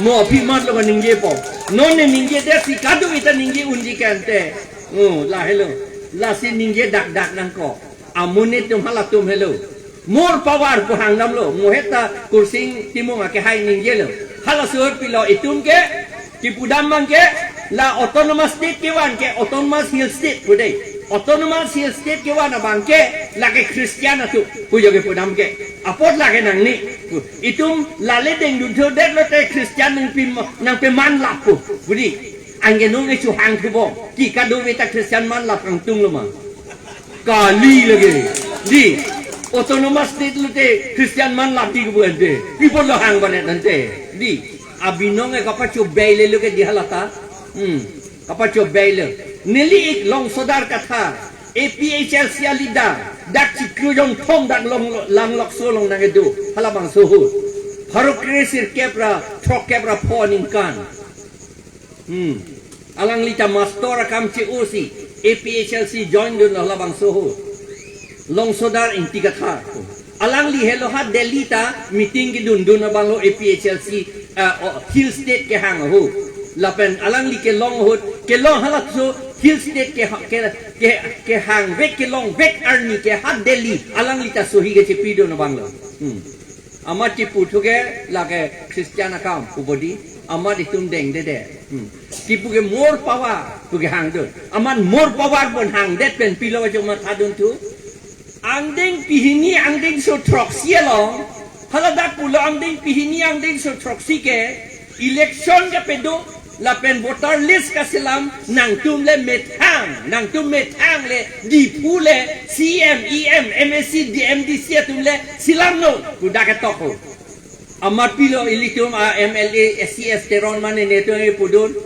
Mo aphi mat lo kaningjepo. Non ne ningje det si kadokave ta ningje unji ke ante. Oh, lahelo. Lasi ningje dak dak nangkok. Amonit atum halatum helo. More power pu hangdamlo. Mo het ta Kursing Timung akehai ningjelo. Halaso ahut pilo itum ke kipudam abang ke la autonomous state kevan ke autonomous hill state pu dei. Autonomous hill state kevan abang ke lake Christian atum pu yo kipudam ke. Apot lake nangne. Itum lale dengdun thu det lote Christian nangpi, nangpemanlap pu. Pu di. Anke non ne chuhang thu bom. Ke kadokave ta Christian manlap kangtung lo ma? Kali lake. Di. Autonomous state lote Christian manlap di kebu ante. Pi apotlo hang banet ante. Di. Abinong ke kapachobei le lo ke di hala ta. Hmm. Kapachobei le. Neli ik Longsodar Kathar. A P H L C a leader. Dak chiklo jongthom dak long langlokso along nangkedo. Halabangso ahut. Pharo kre sirkep ra, throkkep ra pho aningkan. Hmm. Alangli ta master akam che-o si, A P H L C join dunlo halabangso ahut. Longsodar Ingti Kathar. Alangli helo ha Delhi ta meeting kedundun abang lo A P H L C, ah, o, Hill State kehang ahut. Lapen alangli kelong ahut, kelong halaso Hill State ke, ke, ke, kehangvek kelongvek arni ke ha Delhi alangli ta sohi kechepidun abang lo. Hmm. Amat kipu thu ke lake Christian akam pu bodi, amat itum dengdede. Hmm. Kipu ke more power pu kehangdun. Amat more power pon hangdet pen pilo ajo mathadun thu. Angdeng pehini angdengso throksi along. Haladak pulo angdeng pehini angdengso throksi ke election kapedo lapen voter list kaselam, nangtum le methang, nangtum methang le Diphu le C M, E M, M A C, D M D C atum le selamlo, pu dak ketok ho. Amat pilo ilitum a M L A, C S Teron mane netum kipudun.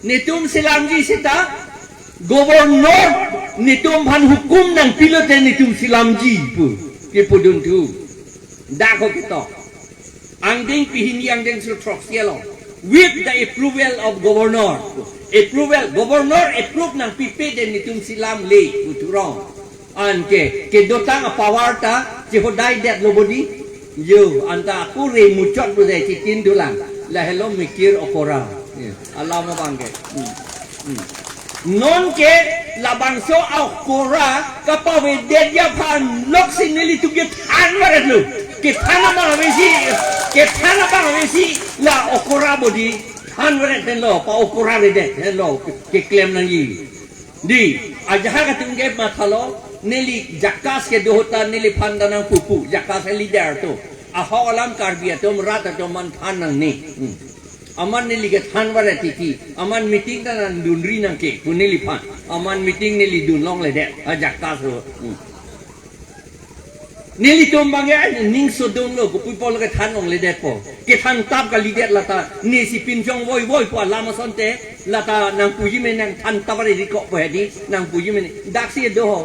Netum selamji seta, Governor netum aphan hukum nangpi lote netum selamji pu kipudun thu. Dak ho ketok. Angdeng pehini angdengso throksi along. With the approval of governor. Approval, governor approve nangpipe de netum selamle pu thu rong. Anke, kedotang apower ta chehodai detlo bodi. Yo, anta ako re muchot bodi chitin dulang. Lahelo mikir okora. Yo, alam abang ke. Hmm. Hmm. Non ke labangso okora kapavedetji aphan loksi nelitum kethan varetlo. Kethan abang avesi, kethan abang avesi la okora bodi than varet henlo, pa okora redet henlo keklem nangji. Di, ajahak atum ke mathalo, neli JACAS kedo ahut ta neliphan ta nangpupu, JACAS leader atum. Ahok alam Karbi atum rat atum aphan than nangne. Hmm. Amat neli kethan varet titi, amat meeting ta nangdunri nangke, pu neliphan. Amat meeting neli dun longledet, a JACAS lo. Hmm. Nelitum abang ke aning sodung lo, kopi apot kethan longledetpo. Kethan tap kalidet lata, nesi pinchong voivoi pu alam asonte, lata nangpuji me nangthan tap ari rikok po hedi, nangpuji me ne, daksi do ho.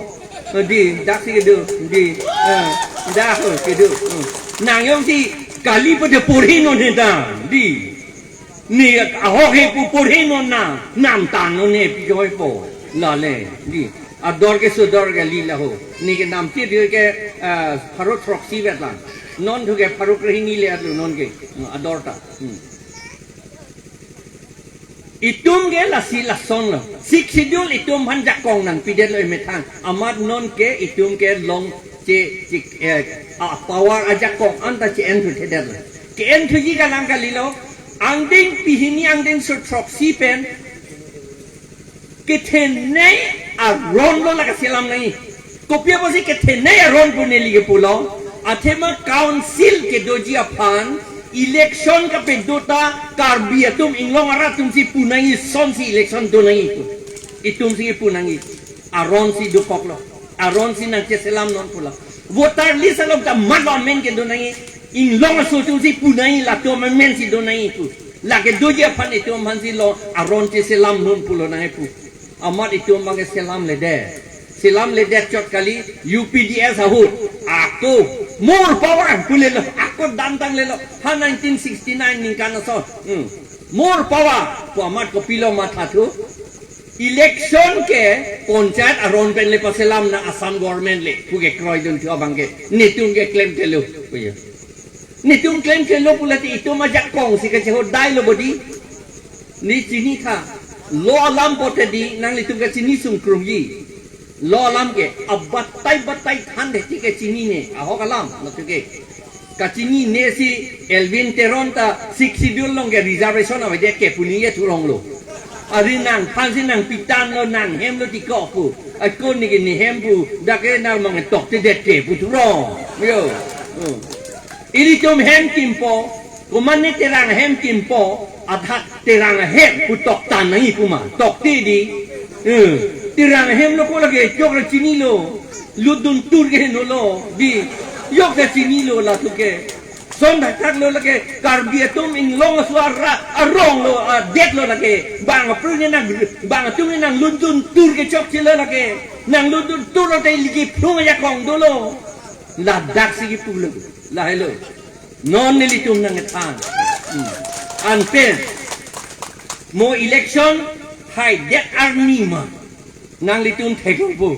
Di, daksi kedo, di, eh, dak ho, kedo. Hmm. Nang jongsi kali pada porhi non he ta, di. Ne ahok he pu porhi non na, namtang non ne pi joipo. Lale, di. Ador ke sudor ke li laho. Neke namti dia ke, ah, pharo throksi vet lang. Non thu ke pharo krehini le atlo non ke. Hmm, ador ta. Hmm. Itum ke lasi lason lo. Sixth Schedule itum aphan jakong nangpidetlo emethang. Amat non ke itum ke long che, che, eh, a power ajakong anta che-en thuthedetlo. Ke-en thuji kalang kalilo. Angdeng pehini angdengso throksi pen kethenei aron lo la kaselam nangji. Kopi apotsi kethenei aron pu neli kepulo? Athema council kedoji aphan election kapedo ta Karbi atum inglong arat atumsi pu nangji, sonsi election do nangji pu. Itumsi pu nangji. Aronsi dokoklo. Aronsi nangcheselam non pulo. Voter list along ta matlo amen kedo nangji. Inglong aso atumsi pu nangji, latum amensi do nangji pu. Lake doji aphan itum aphansi lo aron cheselam non pulo nangji pu. Amat itum abang ke selamledet. Selamledet chot kali U P D S ahut. Ako more power pulelo. Ako damtanglelo. Ha nineteen sixty-nine ningkan ason. Hmm. More power. Pu amat kopilo mathathu. Election ke panchayat aron pen le paselam nang Assam government le. Pu kekroidun thu abang ke. Netum ke klemklelo. Puya. Netum klemklelo pulote itum ajakongsi kachehodailo bodi. Ne chinitha. Lo alam pote di nanglitum kachini sungkrungji. Lo alam ke abatai batai than de ti kachinine. Ahok alam, lo tu ke. Kachinine si Elwin Teron ta Sixth Schedule along ke reservation avedet ke pu ne thuronglo. Ari nangphansi nangpitanlo, nanghemlo ti kok pu. Ako neke nehem pu, dak ke nang mangtoktedet ke pu thurong. Yo. Hmm. Ilitum hem kimpo, komatne Terang hem kimpo, athak Terang hem pu toktan nangji pu ma, tokte di. Eh, Terang hem lo ko lake, jok ra chinilo, lutdun tur ke henlo, di, jok ra chinilo latum ke. Son thakthak lo lake, Karbi atum inglong aso arat, arong lo, adet lo lake, bang apru ne nang, bang atum ne nanglutdun tur ke chokchelo lake, nanglutdun tur lo te liki phrung ajakong dolo. Ladaksi kipulo, lahelo. Non nelitum nangthan. Hmm. Anpen mo election haidet arni ma nanglitum theklongpo.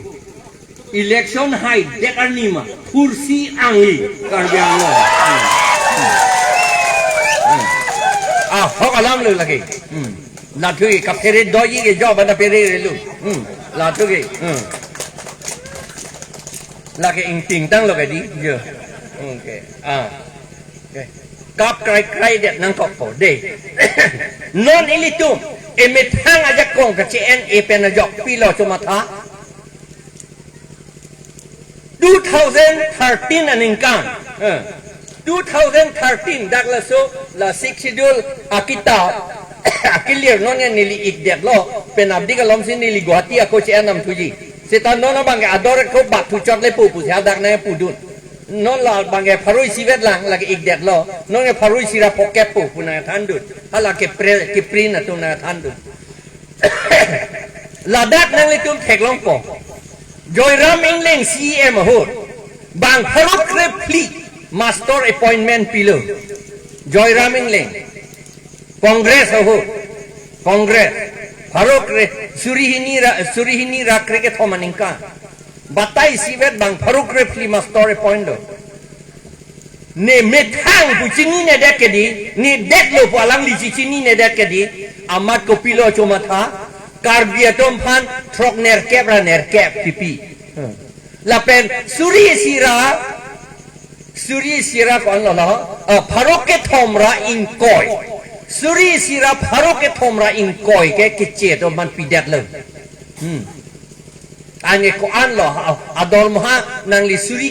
Election haidet arni ma phursi angli Karbi Anglong. Hmm. Hmm. Hmm. Ahok alam lo lake. Hmm. Latum ke kaphere doji ke jo bana phere relo. Hmm. Latum ke. Hmm. Lake ingtingtanglo ke di. Jo. Okay. Ah. Okay. Kap krai krai det nangkokpo de. Non ilitum emethang ajakong kache-en e pen ajok pilo chomatha. Two thousand thirteen aningkan. Eh. Two thousand thirteen dak laso la Sixth Schedule akitap akilir non neli ikdetlo, penapdik alomsi neli Guwahati ako che-en namthuji. Seta non abang ke ador ko bat thuchot le pu pusi hadak nangpudun. Non la abang ke pharo isi vet lang, lake ikdetlo. Non ke pharo isi ra phokep pu pu nangthandun. Hala kepre, keprint atum nangthandun. Ladak nanglitum theklongpo. Joyram Engleng C E M ahut bang pharo krephli master appointment pilo. Joyram Engleng. Congress ahut. Congress. Pharo kre, suri hini ra, suri hini ra krekethom aningkan. Batai isi vet bang pharo krephli master appoint lo. Ne methang pu chininedet ke di, ne detlo pu alangli chininedet ke di, amat kopilo chomatha, Karbi atum aphan throk nerkep ra nerkep kipi. Hmm. Lapen suri isi ra, suri isi ra ko-an lo lo, ah, pharo kethom ra ingkoi. Suri isi ra pharo kethom ra ingkoi ke keche atum aphan pidetlo. Hmm. Anke ko-an lo, a-, adormaha nangli suri,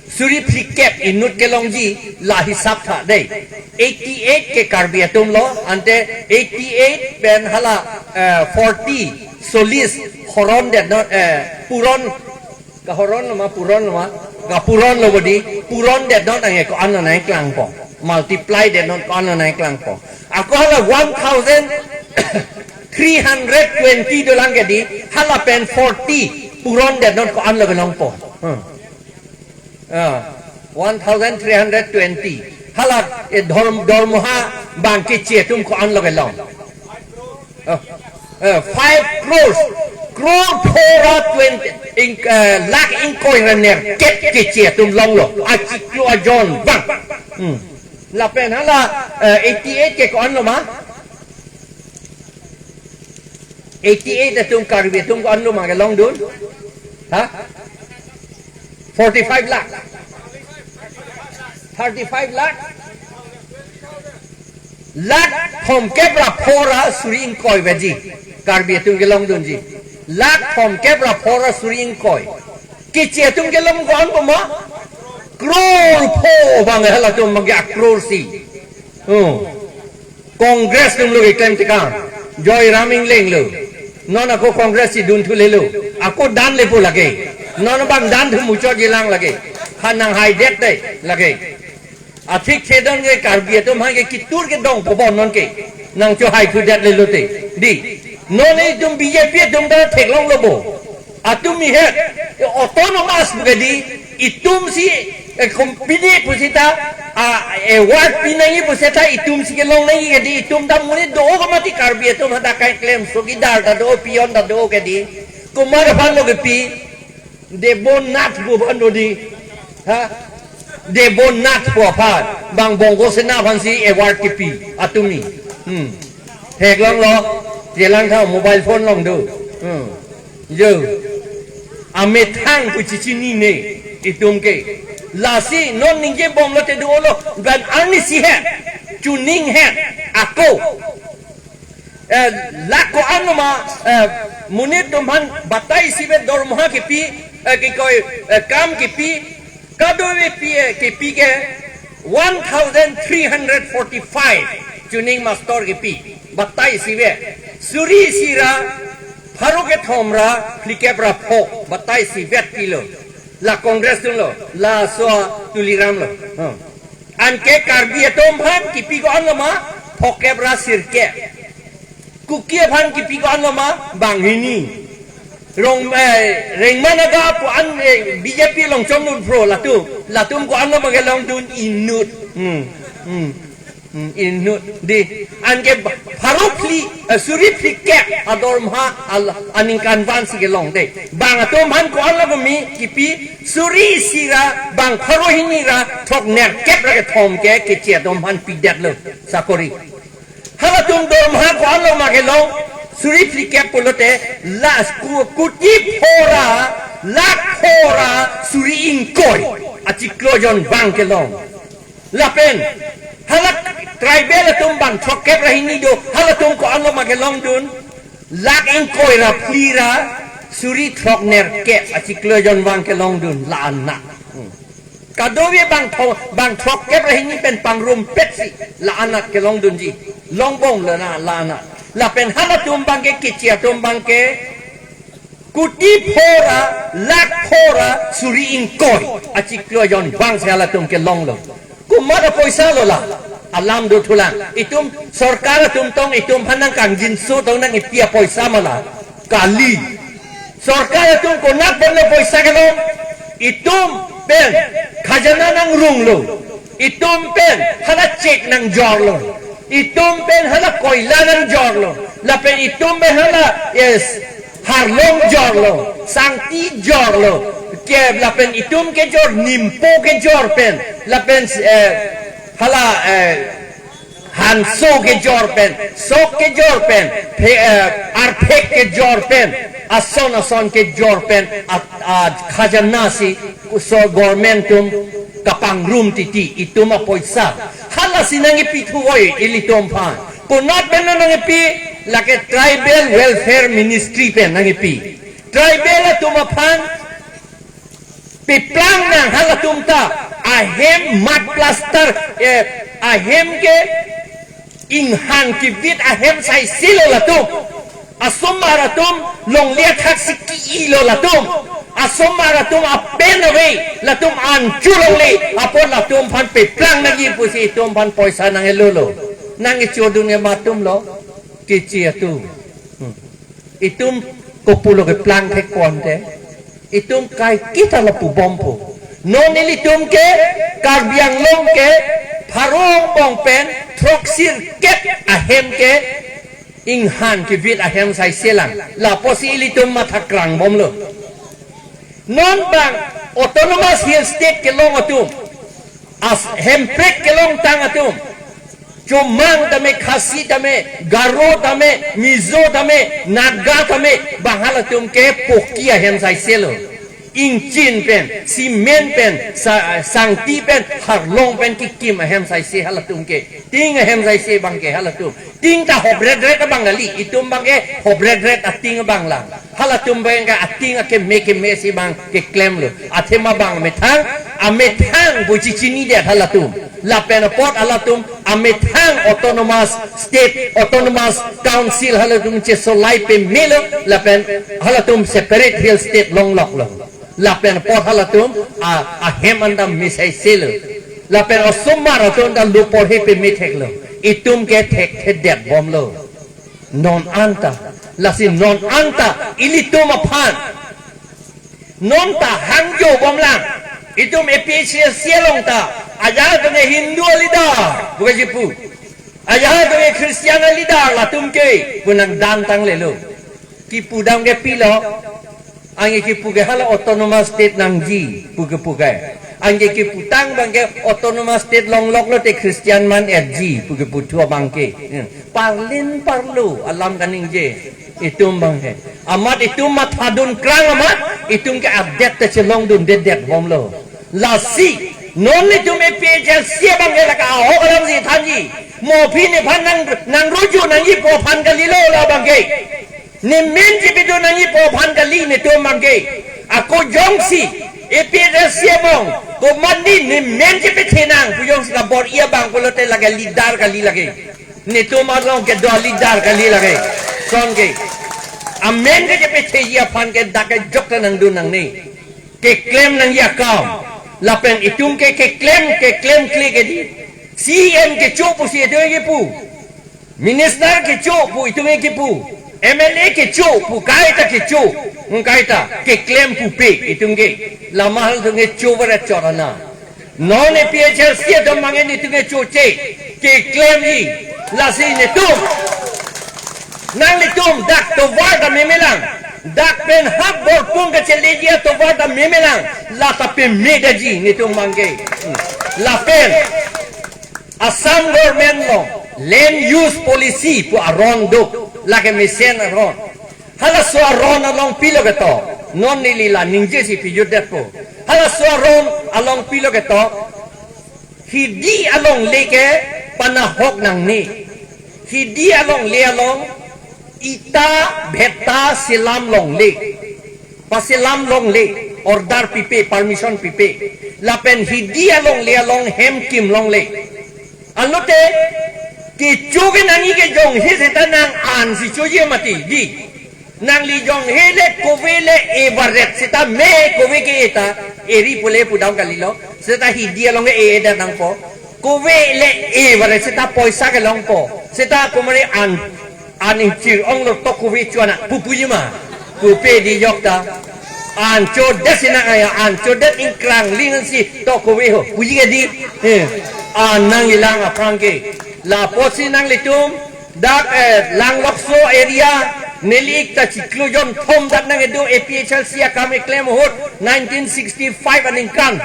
suri phlikep inut kelongji la hisap tha dei. Eighty-eight ke Karbi atum lo, ante eighty-eight pen hala, eh, forty, solis, horon det non, eh, puron, kahoron lo ma, puron lo ma, kapuron lo bodi, puron det non anke ko-an lo nangklangpo. Multiply det non ko-an lo nangklangpo. Ako hala one thousand three hundred twenty dolang ke di, hala pen forty puron det non ko-an lo kelongpo. Hmm. Ah, one thousand three hundred twenty. Hala, eh, dorm-, dormaha bang keche atum ko-an lo kelong. Oh, eh, five crores. Crore pho ra twenty, ing, eh, lakh ingkoi ra nerkep Keche atum longlo. Achiklo ajon abang. Hmm. Lapen hala, eh, eighty-eight ke ko-an lo ma? Eighty-eight atum Karbi atum ko-an lo ma kelongdun? Ha? Forty-five lakh. Thirty-five lakh. Lakh thomkep ra pho ra suri ingkoi baji. Karbi atum kelongdunji. Lakh thomkep ra pho ra suri ingkoi. Keche atum kelong ko-an ko ma? Crore pho abang halatum abang ke a-crore si. Oh. Congress atum lo keklem tekang. Joyram Engleng lo. Non ako Congress si dun thu lelo. Ako dan lepo lake. Non abang dan thu muchot jilang lake. Ha nanghai det te lake. Athik thedon ke Karbi atum aphan ke kitur kedong pobon non ke. Nangchohai thu det lelo te. Di. Non itum B J P atum ta theklonglo bo. Atum ihet, eh, autonomous pu ke di, itum si, eh, company pusita, ah, award pi nangji pusita, itum si kelong nangji ke di, itum ta monit do-o ka mati Karbi atum hadak keklemso, chowkidar ta do-o, peon ta do-o ke di. Komat aphan lo kepi, Debo Nath pu aphan lo di. Ha? Debo Nath pu aphan, bang Bongo Sena aphan si award kepi, atum ni. Hmm. Theklonglo, chelang tha mobile phone along do. Hmm. Jo. Amethang pu chechinine itum ke. Lasi non ningjebomlo te do-olo. Ban arnisi het. Chuning het. Ako. Eh, lakh ko-an lo ma, eh, monit atum aphan batai isivet dormoha kepi, eh, kikoi, eh, kam kepi, kadokave pi, eh, kepi ke one thousand three hundred forty-five chuning master kepi. Batai isivet. Suri isi ra pharo kethom ra phlikep ra pho. Batai isivet pilo. La Congress atum lo. Laso Tuliram lo. Hmm. Anke Karbi atum aphan kepi ko-an lo ma? Phokep ra sirkep. Kuki aphan kepi ko-an lo ma? Banghini. Rong, eh, Rengma Naga pu an, eh, B J P along chomnur pro latum. Latum ko-an lo ma kelongdun? Inut. Hmm. Hmm. Hmm. Inut. Di. Anke ba-, pharo phli, eh, suri phlikep adormoha al-, aningkanvan si kelong te. Bang atum aphan ko-an lo kami kepi? Suri isi ra bang pharo hini ra throknerkep ra kethom ke Keche atum aphan pidetlo sakori. Halatum dormoha ko-an lo ma kelong? Suri phlikep pulote, la ku-, kuti pho ra, lakh pho ra suri ingkoi. Achiklo ajon abang kelong. Lapen hala tribal atum bang throkkep ra hini do, halatum ko-an lo ma kelongdun? Lakh ingkoi ra phli ra suri throknerkep, achiklo ajon abang kelongdun, la-an na. Hmm. Kadokave bang tho-, bang throkkep ra hini pen pangrumpet si la-an na kelongdunji. Longbomlo na, la-an na. Lapen halatum abang ke, Keche atum abang ke, kuti pho ra, lakh pho ra suri ingkoi, achiklo ajon abang si halatum kelonglo. Komat apoisa lo la? Alam do thulang. Itum sorkar atum tong, itum aphan nangkangjinso tong, nang-epi apoisa ma la? Kali. Sorkar atum konat pen lo poisa kelong? Itum pen khajana nangrunglo. Itum pen hala chek nangjorlo. Itum pen hala koila nangjorlo. Lapen itum pen hala, yes, harlong jorlo, sangti jorlo. Ke lapen itum kejor, nimpo kejor pen. Lapen, eh, hala, eh, hanso kejor pen, sok kejor pen, phe-, eh, arphek kejor pen, ason ason kejor pen, at, at khajana si so government atum kapangrum titi, itum apoisa. Hala si nang-epi thu oi ilitum aphan. Konat pen nang-epi? Lake Tribal Welfare Ministry pen nang-epi. Tribal atum aphan peplang nang halatum ta, ahem mud plaster, eh, ahem ke inghan kivit ahem saisi lo latum. Asomar atum longle athak si ki-i lo latum. Asomar atum apen ave, latum an chu longle, apot latum aphan peplang nangji pusi itum aphan poisa nang-elo lo. Nang-echodun ke matum lo, Keche atum. Hmm. Itum kopulo keplang thek ko-an te? Itum kaiketa lapu bompo. Non ilitum ke, Karbi Anglong ke, pharo angbong pen throksirkep ahem ke Inghan kevit ahem saise lang. Lapusi ilitum matha krang bomlo. Non bang Autonomous Hill State kelong atum, as Hemprek kelongtang atum, Chomang tame, Khasi tame, Garo tame, Mizo tame, Naga tame, bang halatum ke poki ahem saiselo. Ingchin pen, cement pen, sa-, sangti pen, harlong pen kikim ahem saise halatum ke. Ting ahem saise bang ke halatum. Ting ta hobret ret abang kali, itum bang ke hobret ret ating abang lang. Halatum bang ke ating akeme keme si bang keklemlo. Athema bang amethang, amethang pusi chinidet halatum. Lapen apot halatum amethang Autonomous State, Autonomous Council halatum chesolai pemelo, lapen halatum separate hill state longloklo. Lapen apot halatum a, ahem anta me saiselo. Lapen osomar atum ta lo porhe pemetheklo. Itum ke thekthedet bomlo. Non anta, lasi non anta ilitum aphan, non ta hangjo bomlang. Itum A P H L C along ta, ajahak atum ke Hindu a-leader, bukan si pu. Ajahak atum ke Christian a-leader, latum ke pu nangdantang lelo. Kipu dam ke pilo. Anke kipu ke hala Autonomous State nangji pu kepu ke. Anke kiputang bang ke Autonomous State longloklo te Christian man-etji pu keputhu abang ke. Hmm. Parlin parlo alam kaningje itum bang ke. Amat itum mathadun krang amat itum ke adet te chelongdundedet bomlo. Lasi non itum A P H L C bang ke lake ahok alam si thanji. Mo aphi nephan nang, nangruju nangjipo aphan kalilo la bang ke. Nemen chepedo nangjipo aphan kali netum bang ke. Ako jongsi A P H L C among komatne nemen chepethenang pu jongsi kabor-i abang pulote lake leader kali lake. Netum along kedo a-leader kali lake. Son ke. Amen ke chepetheji aphan ke dak kejok ta nangdun nangne. Keklem nangji akam. Lapen itum ke keklem, keklem kle ke di. C E M kecho pusi itum ke pu. Minister kecho pu itum ke pu. M L A kecho pu, kaita kecho. Hmm, kaita keklem pupe itum ke. Lama halatum ke cho barat chorana. Non A P H L C atum bang ke netum ke choche. Keklemji. Lasi netum. Nanglitum dak tovar ta memelang. Dak pen hap borpung kacheleji atovar ta memelang. Lata pemedetji netum bang ke. Hmm. Lapen Assam government along land use policy pu aron do, lake mesen aron. Halaso aron along pilo ketok. Non neli la ningje si pijutdetpo. Halaso aron along pilo ketok. Hidi alongle ke panahok nangne. Hidi alongle along ita bhetta selam longle. Paselam longle, order pipe, permission pipe. Lapen hidi alongle along hem kim longle. Alote kecho ke nangji ke jonghe seta nang an si choji mati di. Nangli jonghe le kove le e varet seta me kove ke eta eri pule pudam kalilo. Seta hidi along e e da nangpo. Kove le e varet seta poisa kelongpo. Seta kumari an An ingchir-onglo tok kove chuana pupuji ma. Pupe di jokta. An chodet sina aya, an chodet ingkrang ling si tok kove ho. Puji ke di. Eh. An nangjilang aphrang ke. Lapusi nanglitum dak, eh, Langlokso area neli ik ta chiklo jonthom dak nang-edo A P H L C akam eklem ahut nineteen sixty-five aningkan.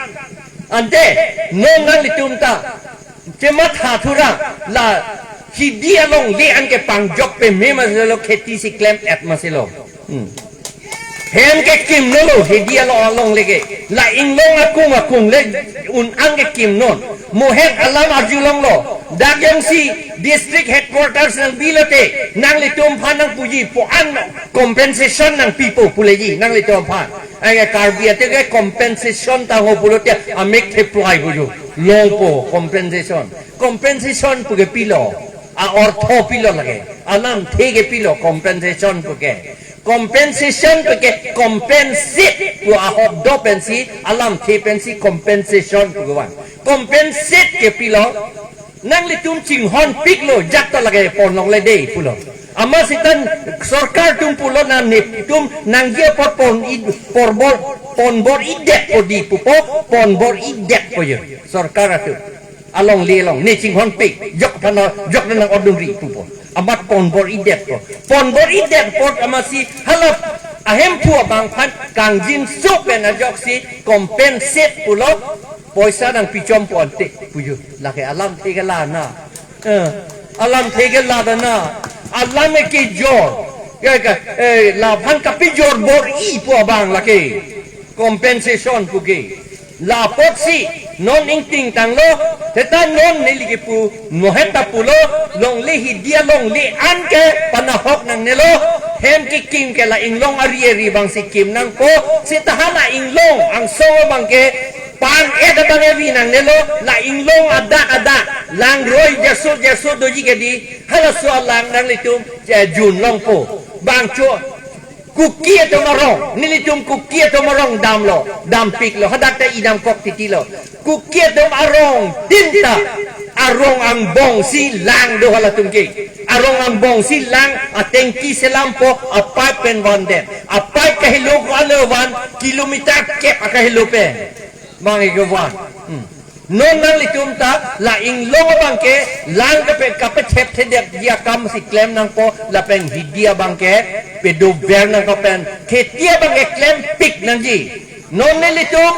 Ante non nanglitum ta chematha thura la hidi alongle anke pangjok peme maselo kheti si klem-et maselo. Hmm. Hem ke kimnolo hidi along alongle ke. La inglong akung akung le un-ang ke kimnon. Mo het alam arjulonglo. Dak jongsi district headquarters nangbilote nanglitum aphan nangpuji po an compensation nangpipo puleji nanglitum aphan. Anke Karbi ate ke compensation ta ho pulote amek theplai pujo. Longpo compensation. Compensation puke pilo. A-ortho pilo lake. Alamthe ke pilo compensation puke. Compensation puke compensate pu ahobdo pensi, alamthe pensi compensation puke van. Compensate ke pilo. Nanglitum chinghonpiklo, jak ta lake ponlongle de pulo. Amat seta sorkar atum pulo na netum nangji apot pon-i, porbor, ponbor-idetpo di pupo, ponbor-idetpo jo. Sorkar atum. Alongle along ne chinghonpik, jok aphan, jok nang odunri pupo. Amat ponbor-idet po. Ponbor-idet apot amatsi hala ahemphu abang aphan kangjinso pen ajoksi compensate pulo, poisa nangpichompo ante pu jo. Lake alamthe ke la na. Eh, alamthe ke la da na. Alam ke kejor. Ya ka, eh, laphan kapejor bor-ipo abang lake. Compensation puke. La apotsi non ingtingtanglo, seta non neli kipu, mohet ta pulo, longle hidi alongle an ke panahok nangnelo, hem kekim ke la inglong ari ari abangsi kim nangpo, seta hala inglong angsong abang ke pan-et abang evi nangnelo, la inglong adak adak, langroi jaso jaso doji ke di, halaso alang nanglitum, eh, junlongpo, bangcho, Kuki atum arong, nelitum Kuki atum arong damlo, dampiklo, hadak ta idam kok titilo. Kuki atum arong tinta, arong angbongsi lang do halatum ke. Arong angbongsi lang, atengki selampo, apipe pen vandet. Apipe kahelo ko alo van, kilometer kep akahelo pen. Mang ego van. Hmm. Non nanglitum ta la inglong abang ke lang kape, kapethepthedetji akamsi klem nangpo, lapen hidi abang ke pedover nangpo pen kheti abang ke klempik nangji. Non nelitum,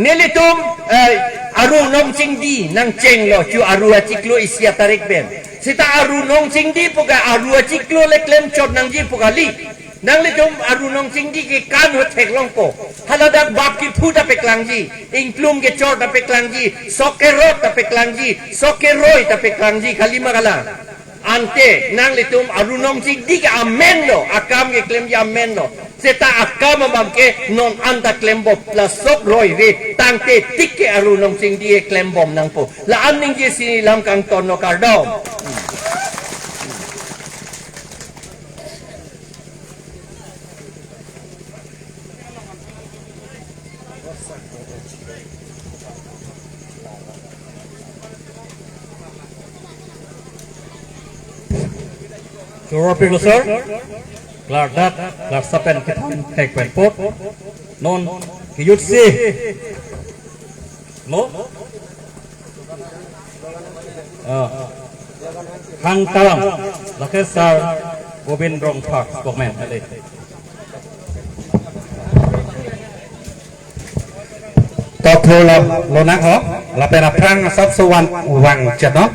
nelitum, eh, Aru Nongchingdi nangchenglo, chu Aru achiklo isi atarik pen. Seta Aru Nongchingdi pu ke Aru achiklo le klemchot nangji pu kali. Nanglitum Aru Nongchingdi ke kan ho theklongpo. Haladak bap kephu ta peklangji, ingklum kechor ta peklangji, sok kerot ta peklangji, sok keroi ta peklangji, kalima kalang. Ante nanglitum Aru Nongchingdi ke amenlo, akam keklemji amenlo. Seta akam abang ke non anta klembom, la sok roi ve, tangte tik ke Aru Nongchingdi ke klembom nangpo. La-an ningjesi lam kangtonlo, kardom. Choro pilo sir, klardak, klarsa pen kethan thek pen apot, non kejutsi lo. Ah. Hang Taram, lake sir Gobind Rongphar, spokesman, ale. Top floor lo, lonang ho, lapen aphrang asapso van vangchet non,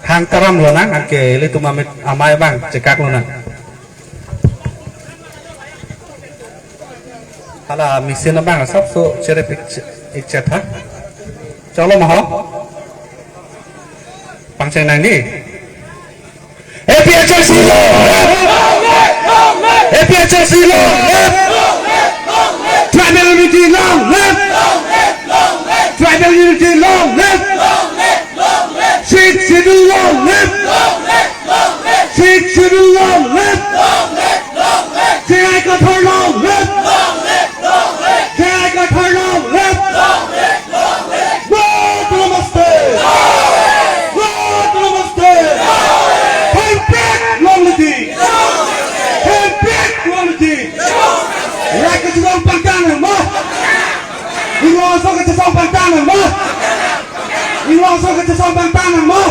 Hang Taram lonang, anke ilitum amit amei abang chekak lonang. Hala machine abang asapso cherep ik-, ikchet ha. Cholo ma ho. Pangcheng nangji. A P H L C long live! A P H L C long live! Tribal unity long live! Tribal unity long live! Sixth Schedule long live! Sixth Schedule long live! J I Kathar long live! J I Kathar long live! Vote Namaste! Vote Namaste! Hemprek longliti! Hemprek longliti! Rat kachesong pangtang nangma! Inglong aso kachesong pangtang nangma! Inglong aso kachesong pangtang nangma!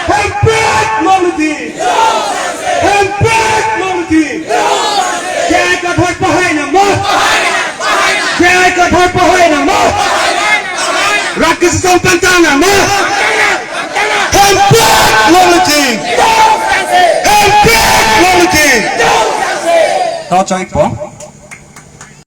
Hemprek longliti! Hemprek longliti! J I Kathar pahai nangma! J I Kathar pahai nangma! Rat kachesong pangtang nangma! Hemprek longliti! Hemprek longliti! To choi po.